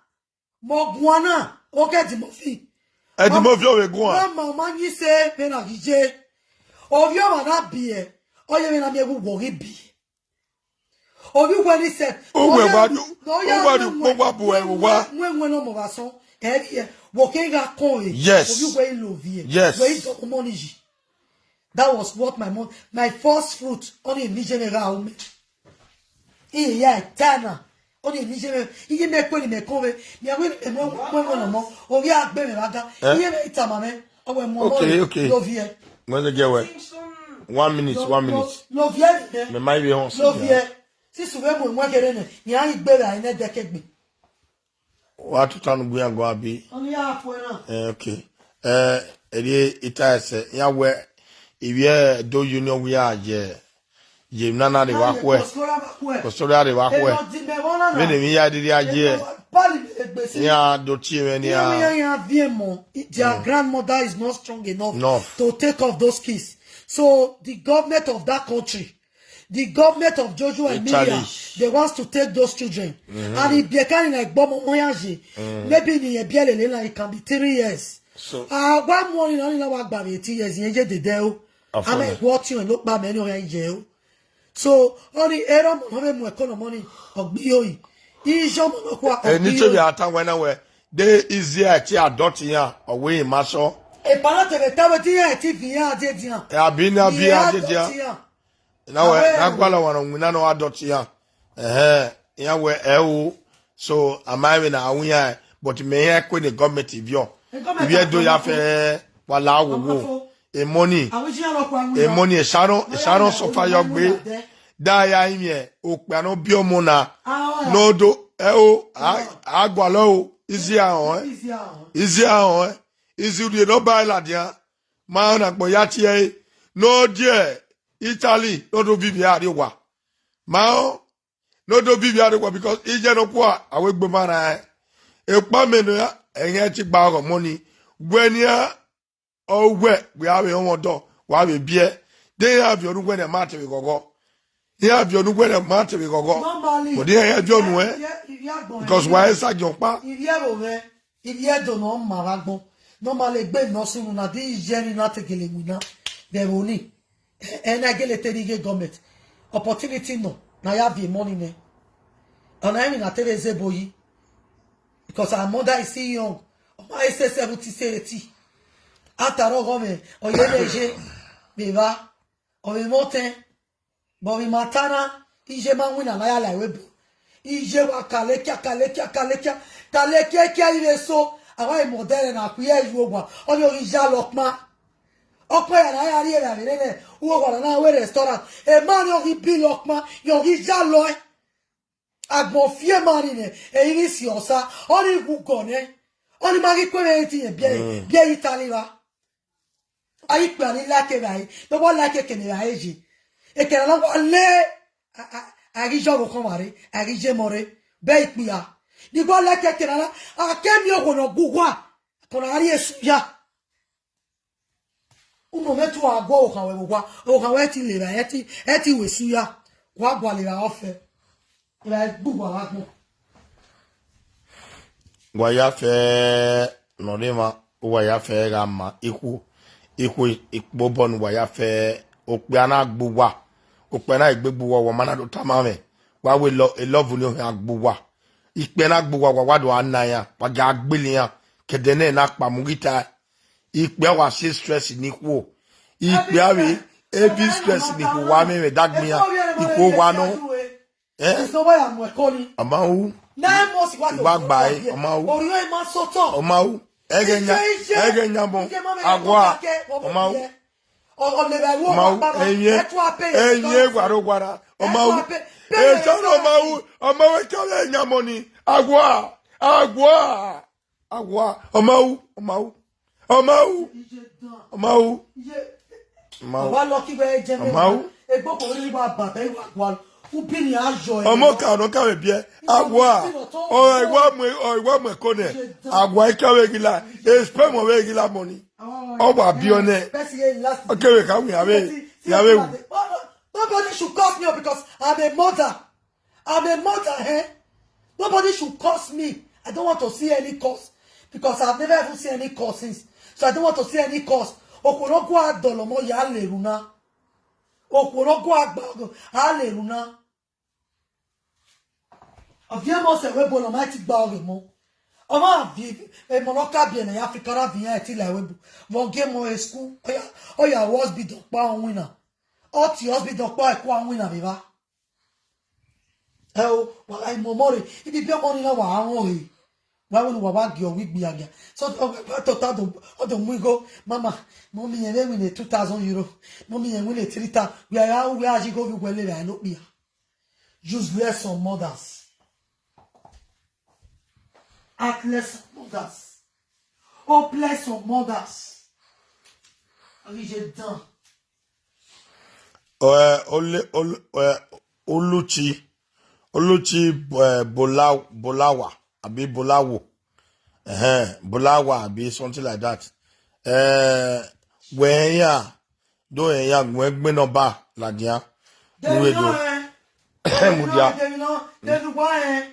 Mẹ guan na, ọ ghe Eddy Murphy. Eddy Murphy ọ vbe guan. Mama ma yin sẹ vbene a ghi ye. Ovbi ọmwa na biẹ, ọ ye vbene a miẹn vbe uwẹ ọ ghi biẹ. Ovbi uwẹ ni sẹ. Uwẹ wa ru, uwa ru kpo wa bu ẹre uwa. Wẹ wẹ nọ mọ vbe asọn, ẹ vbiẹ, wẹ ọ kegha kọn re. Yes. Ovbi uwẹ i lovie. Yes. Wẹ i dọkun mọ ni yi. That was what my mom, my first fruit, ọni emwi ne I ye mwẹ gha ru mẹ. Iye ya ẹta na, ọni emwi ne I ye mwẹ, iye mẹ kue ne mẹ kọn vbe, mẹ wẹ ne mẹ mu ẹmwẹ nọ mọ, ovbi a gbe mwẹ vbe aga, iye mwẹ i tama mwẹ, ọ wẹ mu ọmọ rẹ, lovie. Wẹ ne gẹ wẹ. One minute, one minute. Lovie vbe. Mẹ ma vbe họn. Lovie. Sisi u vbe mu ẹmwẹ kherhe nẹ, ne iran ghi gbe vbe a i nẹ dẹkẹ egbe. Wa tuta nu gbe iran guan abi? Ọni ya fue na. Eh, okay. Eh, eri ita ẹsẹ, iran wẹ, ivbi Edo Union wẹ iran ye, ye emwi nana rre vbe akhuẹ. Kosora rre vbe akhuẹ. Vbene emwi ya rhirhi a ye. Iran do tie mwẹ nian. Iran viẹ mọ, their grandmother is not strong enough to take off those kids. So the government of that country, the government of Joshua and Miriam, they want to take those children. And if they can't like gbọmọ wọn ya ye, maybe ni ye biẹ lele na, it can be three years. So, a wa mu ọni na, ni na wa gba vbe eighteen years, iran ye dede o. Ama ẹguọ ọtiọnrẹn ne okpa mẹ ni ọ ya ye o. So, ọni erha ọmọ ne ọ vbe mu ẹko nọ mọ ni, ọ gbe ihohi. Iye ọmọ nọkhua, ọ gbe ihohi. Eni te vbe a ta wẹ na wẹ, de izi a ti adọt iran, ọ wẹ emwi ma sọ. Epa na te vbe ta wẹ te iran ti viọ iran dede iran. Abi na viọ iran dede iran. Na wẹ, na gualọ ọmwa ne ọ winna ne ọ adọt iran. Ẹhẹn, iran wẹ ẹ o. So, a ma vbe na winna, but mẹ iran kue ne government viọ. Ivbi Edo ya fẹ wa la wowo. Emọ ni, emọ ni, Sharon, Sharon suffer yọ gbe. Da ya imiẹ, okpia ne ọ biẹ ọmọ na. Ne ọ do, ẹ o, a, a gualọ o, izi a họn ẹ. Izi a họn ẹ. Izi rhie ne ọ ba ladian. Ma na gbọ ya tie ẹre. Ne ọ die Italy, ne ọ do vivi a rrie owa. Ma ọ, ne ọ do vivi a rrie owa because iye nọkhua, a wẹ egbe ma ra ẹn. Ekpa mẹ nọ ya, ẹghẹ te gba ọghọ mọ ni. Wẹ nian, ọ wẹ, wẹ a vbe họn ọdọ, wa vbe biẹ. De iran viọ ne uwẹ ne ma te vbe ghọghọ. Iran viọ ne uwẹ ne ma te vbe ghọghọ. Normally, but iran viọ nuẹn. Because wa i sa giẹn ọkpa. Ivbi ẹvbo mwẹ, ivbi Edo ne ọ ma vbe agbọn. Normally, egbe ne ọ sunu na, de iye ni na te gele winna vbe ẹvbo ni. Ẹ, ẹ na gele te rhie ighe government. Opportunity nọ, ne a ya viọ emọ ni nẹ. Ọna emwi na te vbe zẹ ebo yi. Because our mother is still young. Ọ ma i sẹ seventy, sẹ eighty. After all, government, ọ ye ne ye vbe evba. Ọ vbe mwẹ otẹn. But vbe ima ta na, iye ma winna ne a ya la ẹvbo ebo. Iye wa ka lekia, ka lekia, ka lekia, ka lekia, kia i vbe so. A wa i mu ọdẹ rẹ na khui ẹre ye uwu owa. Ọni ọ ghi ya lọ ọkpan. Ọkpan ya na ya rrie evbare vbe nene uwu owa na na wẹ restaurant. Emọ ni ọ ghi bill ọkpan, ọ ghi ya lọ ẹe. Agbọn fiema ni nẹ, ẹre i ghi si ọsa, ọni wu gọ nẹ. Ọni ma ghi kue mwẹ ẹtin yẹn biẹ, biẹ Italy ra. A ghi kpia ni like evbare, ne ọ wa like eke ne evbare ye. Eke na na wa le, a, a, a ghi ye ọvbokhan vbare, a ghi ye emọ rre, bẹ ikpia. Ni wa like eke na na, a ke miẹn okhuo ne ọ gu uwa, ke ọ na rrie esu ya. Unu mwẹ tu a gu ọvbokhan ruẹ vbe owa, ọvbokhan ruẹ ti le evbare, ẹ ti, ẹ ti ru esu ya, wa gualọ evbare ọfẹ. Evbare gbe uwa vbe agbọn. Wa ya fẹ ne ọ rre emwa, uwa ya fẹ gha ma ikhuo, ikhuo ikpobọ ne uwa ya fẹ okpia na gbe uwa, okpia na gbe gbe uwa, wa ma na do tama mwẹ, wa wẹ lọ, e love ni ọ khian gbe uwa. Ikpia na gbe uwa, wa wa do a na iran, wa gha gbele iran, kẹdẹ nẹ na kpa mu ghi tae. Ikpia wa si stress ne ikhuo. Ikpia vbe every stress ne ikhuo wa mwẹ, mwẹ da gbe iran, ikhuo wa nọ. Eh? Ọ ma ru. Nine months wa do Wa gba e, ọ ma ru. Ọ ma ru. Ẹghẹ yan, ẹghẹ yan mọ. Agua, ọ ma ru. Ọ ma ru. Ẹyin, ẹyin wa ro guara. Ọ ma ru. Etọrọ ọ ma ru. Ọ ma ru, etọrọ ẹyan mọ ni. Agua, agua, agua. Ọ ma ru, ọ ma ru. Ọ ma ru. Ọ ma ru. Ọ ma ru. Ọ ma ru. Ọmọ ka nọ ka vbe biẹ, agua, ọ, iwa mu, ọ, iwa mu ẹko nẹ, agua, ika vbe gila, sperm vbe gila mọ ni. Ọ wa biẹ nẹ, ọ kevbe ka win, ya vbe, ya vbe wu. Nobody should curse me because I'm a mother. I'm a mother, eh? Nobody should curse me. I don't want to see any curse because I've never even seen any curse since. So I don't want to see any curse. Okhuo ne ọ gua dọlọ ọmọ ya lele una. Okhuo ne ọ gua gba ọghe, a lele una. Ọ viẹ mọ sẹ webo ne ọ ma ti gba ọghe mọ. Ọ ma viẹ emọ ne ọ ka biẹ ne Africa na viẹ iran ẹti la webo. Vbe ọ gie mọ e school, ọ ya, ọ ya ru hospital ọkpa winna. Ọ tie hospital ọkpa ẹkua winna vbe evba. Ẹ o, wa gha mu ọmọ rre, ibibi ọmọ ni na wa gha mwẹ ọre. Wa wẹ ne uwa wa gie ọghe igbiagia. So, ọ, ọ, tota do, ọ do mu igho, mama, mummy, rẹn vbe win two thousand euro. Mummy, rẹn win three thousand. Wẹ a ra, wẹ a yi igho vbe uwẹ lele ẹre ne okpia. Useless of mothers. Heartless of mothers. Hopeless of mothers. Ọghe ye dan. Eh, ole, ole, eh, Oluchi, Oluchi, eh, Bola-, Bolawa, abi Bolawo. Ehẹn, Bolawa, abi something like that. Eh, wẹ ya, do ya gu egbe nọmba ladian. Mudia.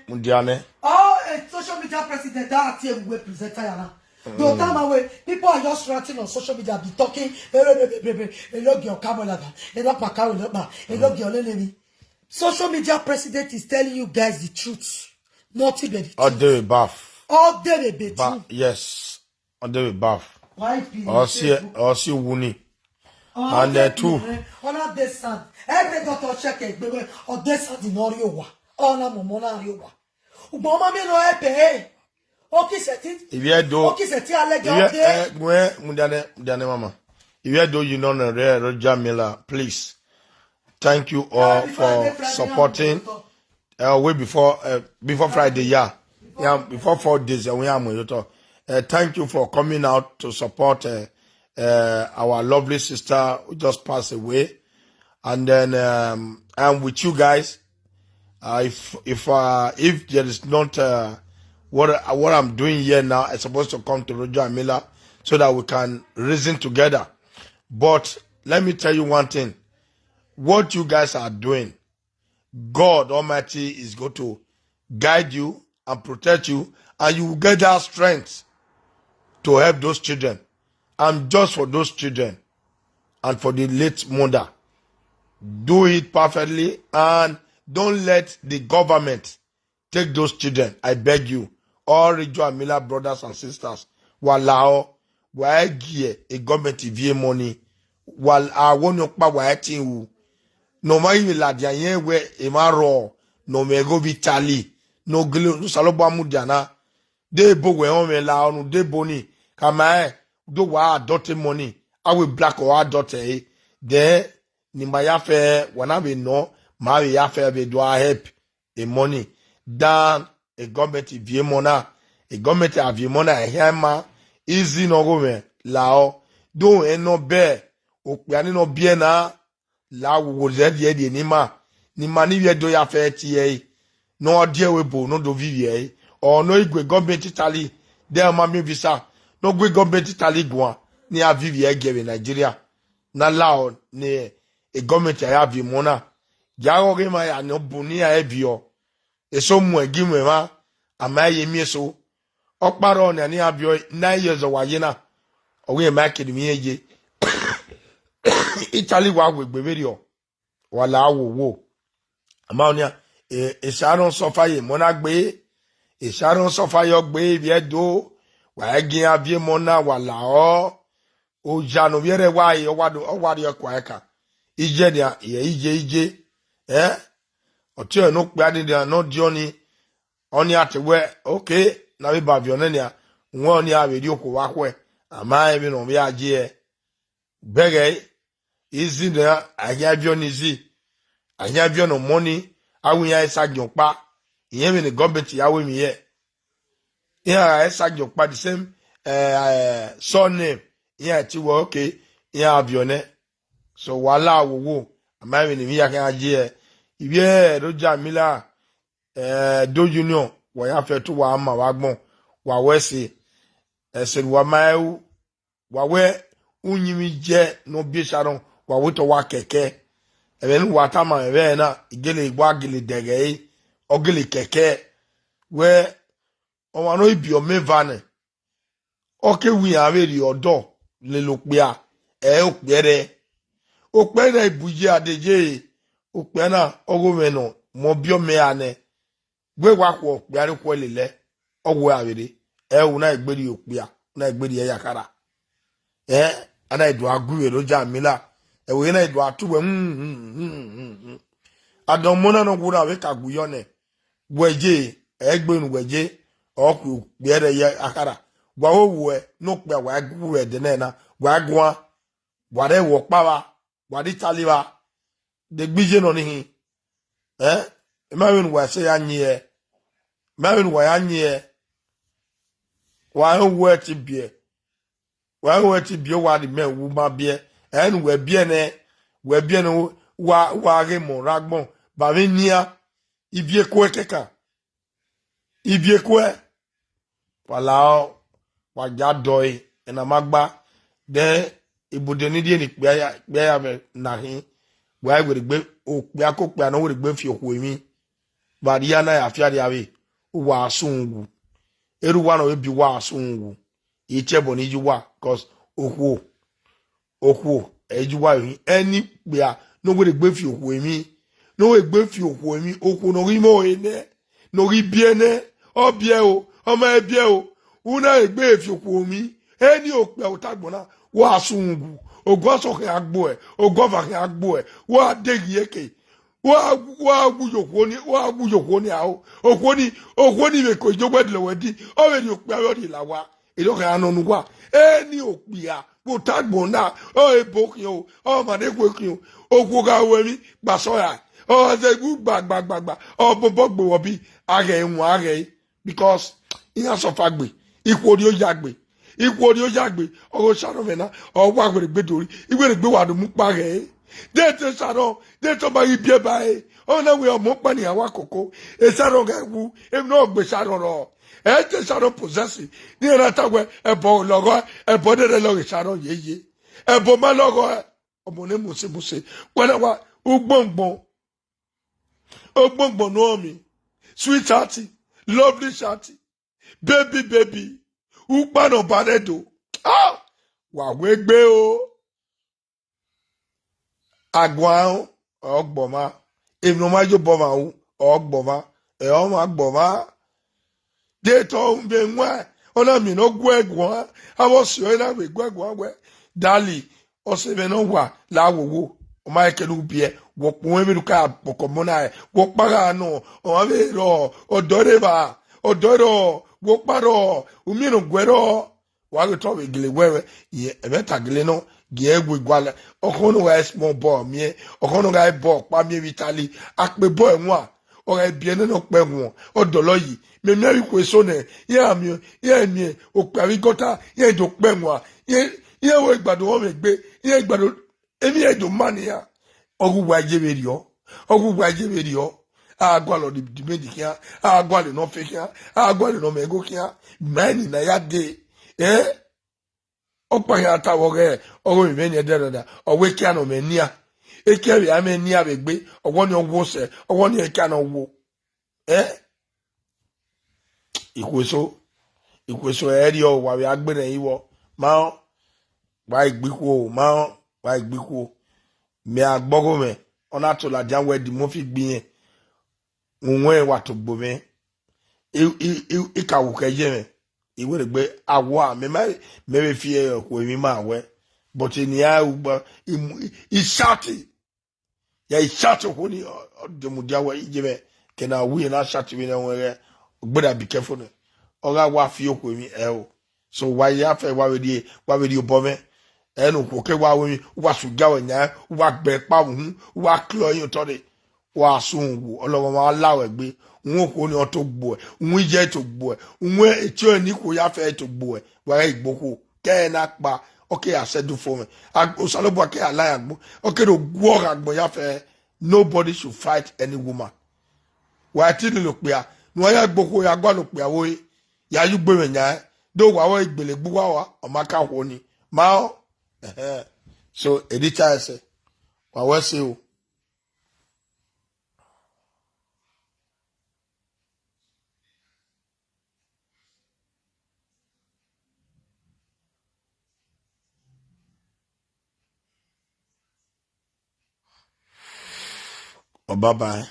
Mudia nẹ. All a social media president that are here we presenter ya now. Don't tell my way. People are just ranting on social media, be talking. Elogi ọkamọ lada, elọkpa karo elọkpa, elogi ọlelemi. Social media president is telling you guys the truth, nothing but the truth. All day above. All day be true. Yes. Ọ de vbe baff. Why be Ọ si, Facebook? Ọ si wuni. Ọ And, de uh, two. Ọna de sand. Every doctor check egbe wẹ, ọ de sand ne ọ rrie owa. Ọna mọmọ na rrie owa. Ugbẹn ọ ma miẹn ne ọ ẹpẹ ẹre. Ọ ki sẹtin. Ivbi Ẹdo. Ọ ki sẹtin alẹga Ivbi, ọ de. Eh, wẹ, mudianẹ, mudianẹ mama. Ivbi Ẹdo, you know, Roger Miller, please. Thank you all for supporting. Uh, way before, uh, before Friday, yeah. Yeah, before four days, uh, we are Moyoto. Uh, thank you for coming out to support, uh, uh, our lovely sister who just passed away. And then, um, I'm with you guys. Uh, if, if, uh, if there is not, uh, what, what I'm doing here now, I'm supposed to come to Roger and Miller so that we can reason together. But let me tell you one thing. What you guys are doing, God Almighty is going to guide you and protect you, and you will get that strength to help those children. And just for those children and for the late mother, do it perfectly and don't let the government take those children, I beg you. All Roger and Miller brothers and sisters, wa lahọ, wa gie e government ivie money, wa a wo ni ọkpa wa ẹtin ru. Ne ọ ma ghi vbe ladian yẹn wẹ emwa rrọọ, ne ọ mwẹ igho vbe Italy, ne ọ gele Osanobua mudia na. De ebo wẹ ọnmwẹ lahọ ne u de ebo ni, khama rẹn, do wa adopt money, a wẹ black ọ adopt ẹre. Then, ne ima ya fẹ, wa na vbe nọ, ma vbe ya fẹ vbe do a help e money than e government viọ emọ na. E government a viọ emọ na, ehian ima, easy ne ọ gho mwẹ lahọ. Do rẹn ne ọ bẹ okpia ni ne ọ biẹ na, la wo wo zẹ rhie rhie ne ima, ne ima ni vbiẹ do ya fẹ tie ẹre, ne ọ die ẹvbo ebo ne ọ do vivie ẹre. Ọ ne ọ i gu e government Italy, de ọ ma miẹn visa, ne ọ gu e government Italy guan, ne iran vivie ẹre gie vbe Nigeria. Ne a lahọ ne e government a ya viọ emọ na. Gie a ghe ọghe emwa ya ne ọ bun ne iran viọ. Eso mu ẹgi mu emwa, a ma ye miẹn eso. Ọkpa rrọọ nian ne iran viọ nine years ọ wa ye na, ọ ghi ma kere emwi irẹn ye. Italy wa wu egbe vberriọ, wa la wo wo. Ama ọnian, e, esa nọ suffer ye emọ na gbe, Sharon suffer yọ gbe ivbi Ẹdo, wa i gie iran viọ emọ na, wa lahọ. Oja ne ovbi ẹre wa re, ọ wa do, ọ wa rrie ọkua ẹkan. Iye nian, iye, iye, iye. Eh? Ọtiọnrẹn ne okpia ni nian ne ọ diọn ni, ọnii a te wẹ, okay, ne a vbe ba viọ nẹ nian, wẹ ọnii a vbe rhie okhuo vbe akhuẹ, a ma rẹn vbene ọ vbe a ye ẹe. Bẹghe ẹre, izi nian, a khian viọ ne izi, a khian viọ ne ọmọ ni, a wẹ iran i sa giẹn ọkpa, irẹn vbene gọọmenti ya ru emwi hẹ. Iran gha i sa giẹn ọkpa the same, eh, eh, surname, iran i te wẹ, okay, iran viọ nẹ. So, wa la wowo, a ma rẹn vbene emwi hia khian ye ẹe. Ivbi Ẹdo Jamila, eh, Ẹdo Union, wa ya fẹ te uwa ma vbe agbọn, wa wẹ ẹse, ẹse ne uwa ma ru, wa wẹ uyinmwẹ iye ne ọ biẹ Sharon, wa wẹ otọ wa kẹkẹ. Ẹmwẹ ne uwa tama mwẹ vbe ẹre na, I gele, wa gele dẹghe ẹre, ọ gele kẹkẹ. Wẹ, ọmwa ne ọ i biẹ ọmọ eva nẹ, ọ ke wẹ iran vbe rhie ọdọ lele okpia, ẹ i re okpia ẹre. Okpia na i bu iye a de ye, okpia na ọghe mwẹ nọ, mẹ ọ biẹ ọmọ eva nẹ. Wẹ wa khuẹ okpia rre okhuẹ lelẹ, ọ wẹ a vbe rre, ẹ u na egbe rhie okpia, u na egbe rhie ẹyakhara. Ẹ, a na i do a gu vbe Ẹdo Jamila, ẹvbo na i do a tu wẹ, hmm, hmm, hmm, hmm, hmm. Adọnmọ na ne ọ wu na vbe ka gu yọ nẹ, wẹ ye, ẹ i gbe unu wẹ ye, ọ khu okpia ẹre ye akhara. Wa vbe owẹ ne okpia wa i gu vbe ẹdẹ nẹ na, wa i guan, wa rre ẹvbo ọkpa vba, wa rre Italy vba, de gbe iye nọ ni hin. Ẹ, I ma vbene uwa sẹ ya yin ẹe, I ma vbene uwa ya yin ẹe. Wa rẹn uwẹ te biẹ, wa rẹn uwẹ te biẹ, wa rhie mẹ wu ma biẹ. Ẹ ne uwẹ biẹ nẹ, wẹ biẹ nẹ, wa, wa ghe mọ rre agbọn ba vbe nian, ivie kuẹ kẹkan, ivie kuẹ. Wa lahọ, wa ya dọe, ẹna ma gba. Then, ibude ni rhie ne ikpia ya, ikpia ya mwẹ na khin, wa i werriegbe, okpia ke okpia ne ọ werriegbe fi okhuo emwi, vbe a rhie na ya fi arria vbe, uwa sun wu. Erha uwa ne ọ vbe biẹ uwa sun wu, I tie ẹbọ ni ye uwa, cause okhuo, okhuo, ẹ i ye uwa emwi. Ẹni okpia ne ọ werriegbe fi okhuo emwi, ne ọ werriegbe fi okhuo emwi, okhuo ne ọ ghi mwẹ ọre nẹ, ne ọ ghi biẹ nẹ, ọ biẹ o, ọ ma biẹ o, u na egbe fi okhuo emwi. Ẹni okpia vbe otagbọn na, wa sun wu, oguọsọ khian gbuẹ, oguọva khian gbuẹ, wa deghi eke. Wa, wa wu ye okhuo ni, wa wu ye okhuo ni aro. Okhuo ni, okhuo ni vbe ko iye wẹ dilo wẹ di, ọ vbe rhie okpia vbe ọ rhie la wa. Erriọ khian nọ ne uwa. Ẹni okpia vbe otagbọn na, ọ ebo khian o, ọ ma ne ekhue khian o. Okhuo gha ru emwi, gba sọ ra. Ọ zẹ wu gba, gba, gba, gba. Ọ bọbọ gbe wọ bi, a ghẹ wan, a ghẹ. Because iran suffer gbe, ikhuo rrie oya gbe, ikhuo rrie oya gbe, ọghe Sharon mwẹ na, ọ wa werriegbe do rri, I werriegbe wa do mu kpa ghẹ ẹre. De te Sharon, de te ọ ma ghi biẹ ba ẹre, ọ na wẹ ọmọ ọkpa ne iran wa koko, e Sharon ghẹ wu, emwi ne ọ gbe Sharon rrọọ, ẹ te Sharon possess, ne iran na ta wẹ ẹbọ lọghọ, ẹbọ dẹdẹ lọghe Sharon yeye, ẹbọ ma lọghọ, ọmọ ne mose mose, wẹ na wa, ugbọngbọn, Ogbọngbọn ne ọ mi, sweetheart, lovely chat, baby, baby, ukpa ne ọ ba rre do. Ah! Wa wegbe o. Aguan ọ gbọmwa, emwi ne ọ ma ye obọ mwa ru, ọ gbọmwa, ẹ ọmwa gbọmwa. De te ọ vbe wan, ọ na miẹn ne ọ guẹ guan, avbe ọse ọre na vbe guẹ guan wẹ, dali, ọse mwẹ ne ọ wa la wowo, ọ ma kẹkẹ ne u biẹ, wẹ ọkpẹn mwẹ vbe ne u ka kpọkọ ọmọ na, wẹ ọkpa gha nọ, ọ ma vbe rrọọ, ọdọ rre evba, ọdọ rrọọ, wẹ ọkpa rrọọ, u miẹn ne ọ guẹ rrọọ. Wa ghi tọ vbe gele wẹ, wẹ, ẹmwẹ ta gele nọ, gie ẹe wu igualọ, ọkhọn ne ọ gha small ball miẹn, ọkhọn ne ọ gha ball ọkpa miẹn vbe Italy, akpe ball ẹwaẹn, ọ gha biẹ nene ọkpẹn ẹwaẹn, ọ dọlọ yi, mẹ miẹn vbe ikhuo eso nẹ, iran miẹn, iran miẹn okpia vbe igọta, iran do kpẹ ẹwaẹn, iran, iran wẹ igbado ọmwẹ egbe, iran igbado, emwi iran do ma ne iran, ọ ghi uwa ye vberriọ, ọ ghi uwa ye vberriọ, a gualọ demand khian, a gualọ ne ọ fe khian, a gualọ ne ọ mẹ igho khian, ma ẹni ne a ya dee, eh? Ọkpa khian ta vbe ọghe, ọghe ovbi mwẹ ni ẹdẹrẹda, ọ wẹ ekia ne ọ mwẹ nian, ekia vbe a mwẹ nian vbe egbe, ọwọ ni ọ wo sẹ, ọwọ ni ekia ne ọ wo. Eh? Ikhuo eso, ikhuo eso ẹrriọ wa vbe a gberẹn ivbọ, ma rẹn, wa i gbe ikhuo, ma rẹn, wa i gbe ikhuo. Mẹ a gbọghọ mwẹ, ọ na to ladian wẹ Eddy Murphy gbe irẹn, uwẹn wa togbo mwẹ. I, I, I, I ka wu khẹ ye mwẹ. I wẹ rhegbe awa, mẹ ma, mẹ vbe fi ẹre okhuo emwi ma wẹ. But eni a ugba, I mu, I, I shout. Ya I shout okhuo ni, ọ, ọ de mudia wẹ iye mwẹ, ke na wu ye na shout vbene ọ wẹ ghẹ, ọ gbẹdẹ be careful nẹ. Ọ gha wa fi okhuo emwi ẹro. So wa ya fẹ wa vbe rhie, wa vbe rhie obọ mwẹ. Ẹn, okhuo ke wa ru emwi, wa sugia wẹ yan, wa gbe ẹkpa vbe uhunmwu, wa klọ ẹre otọ rre. Wa sun wu, ọlọghọmwa la ruẹ egbe. Uhunmwu okhuo ni ọ to gbuẹ, uhunmwu iye to gbuẹ, uhunmwu etiọnrẹn ni khuo ya fẹ to gbuẹ. Wa ghẹ gbe okhuo, ke ẹ na kpa, ọ ke a sẹ ẹdẹ ufomwẹ. Ag-, Osanobua ke a la yan agbọn, ọ ke do guọghọ agbọn ya fẹ. Nobody should fight any woman. Wa i te lele okpia, ne uwa ya gbe okhuo ya gualọ okpia vbe ore, ya ye ugbe mwẹ yan, do wa vbe igbele gbe uwa, ọ ma ka khuo ni. Ma ọ? Ẹhẹn. So, edita ẹsẹ, wa wẹ ẹse o. Ọ baba ẹn.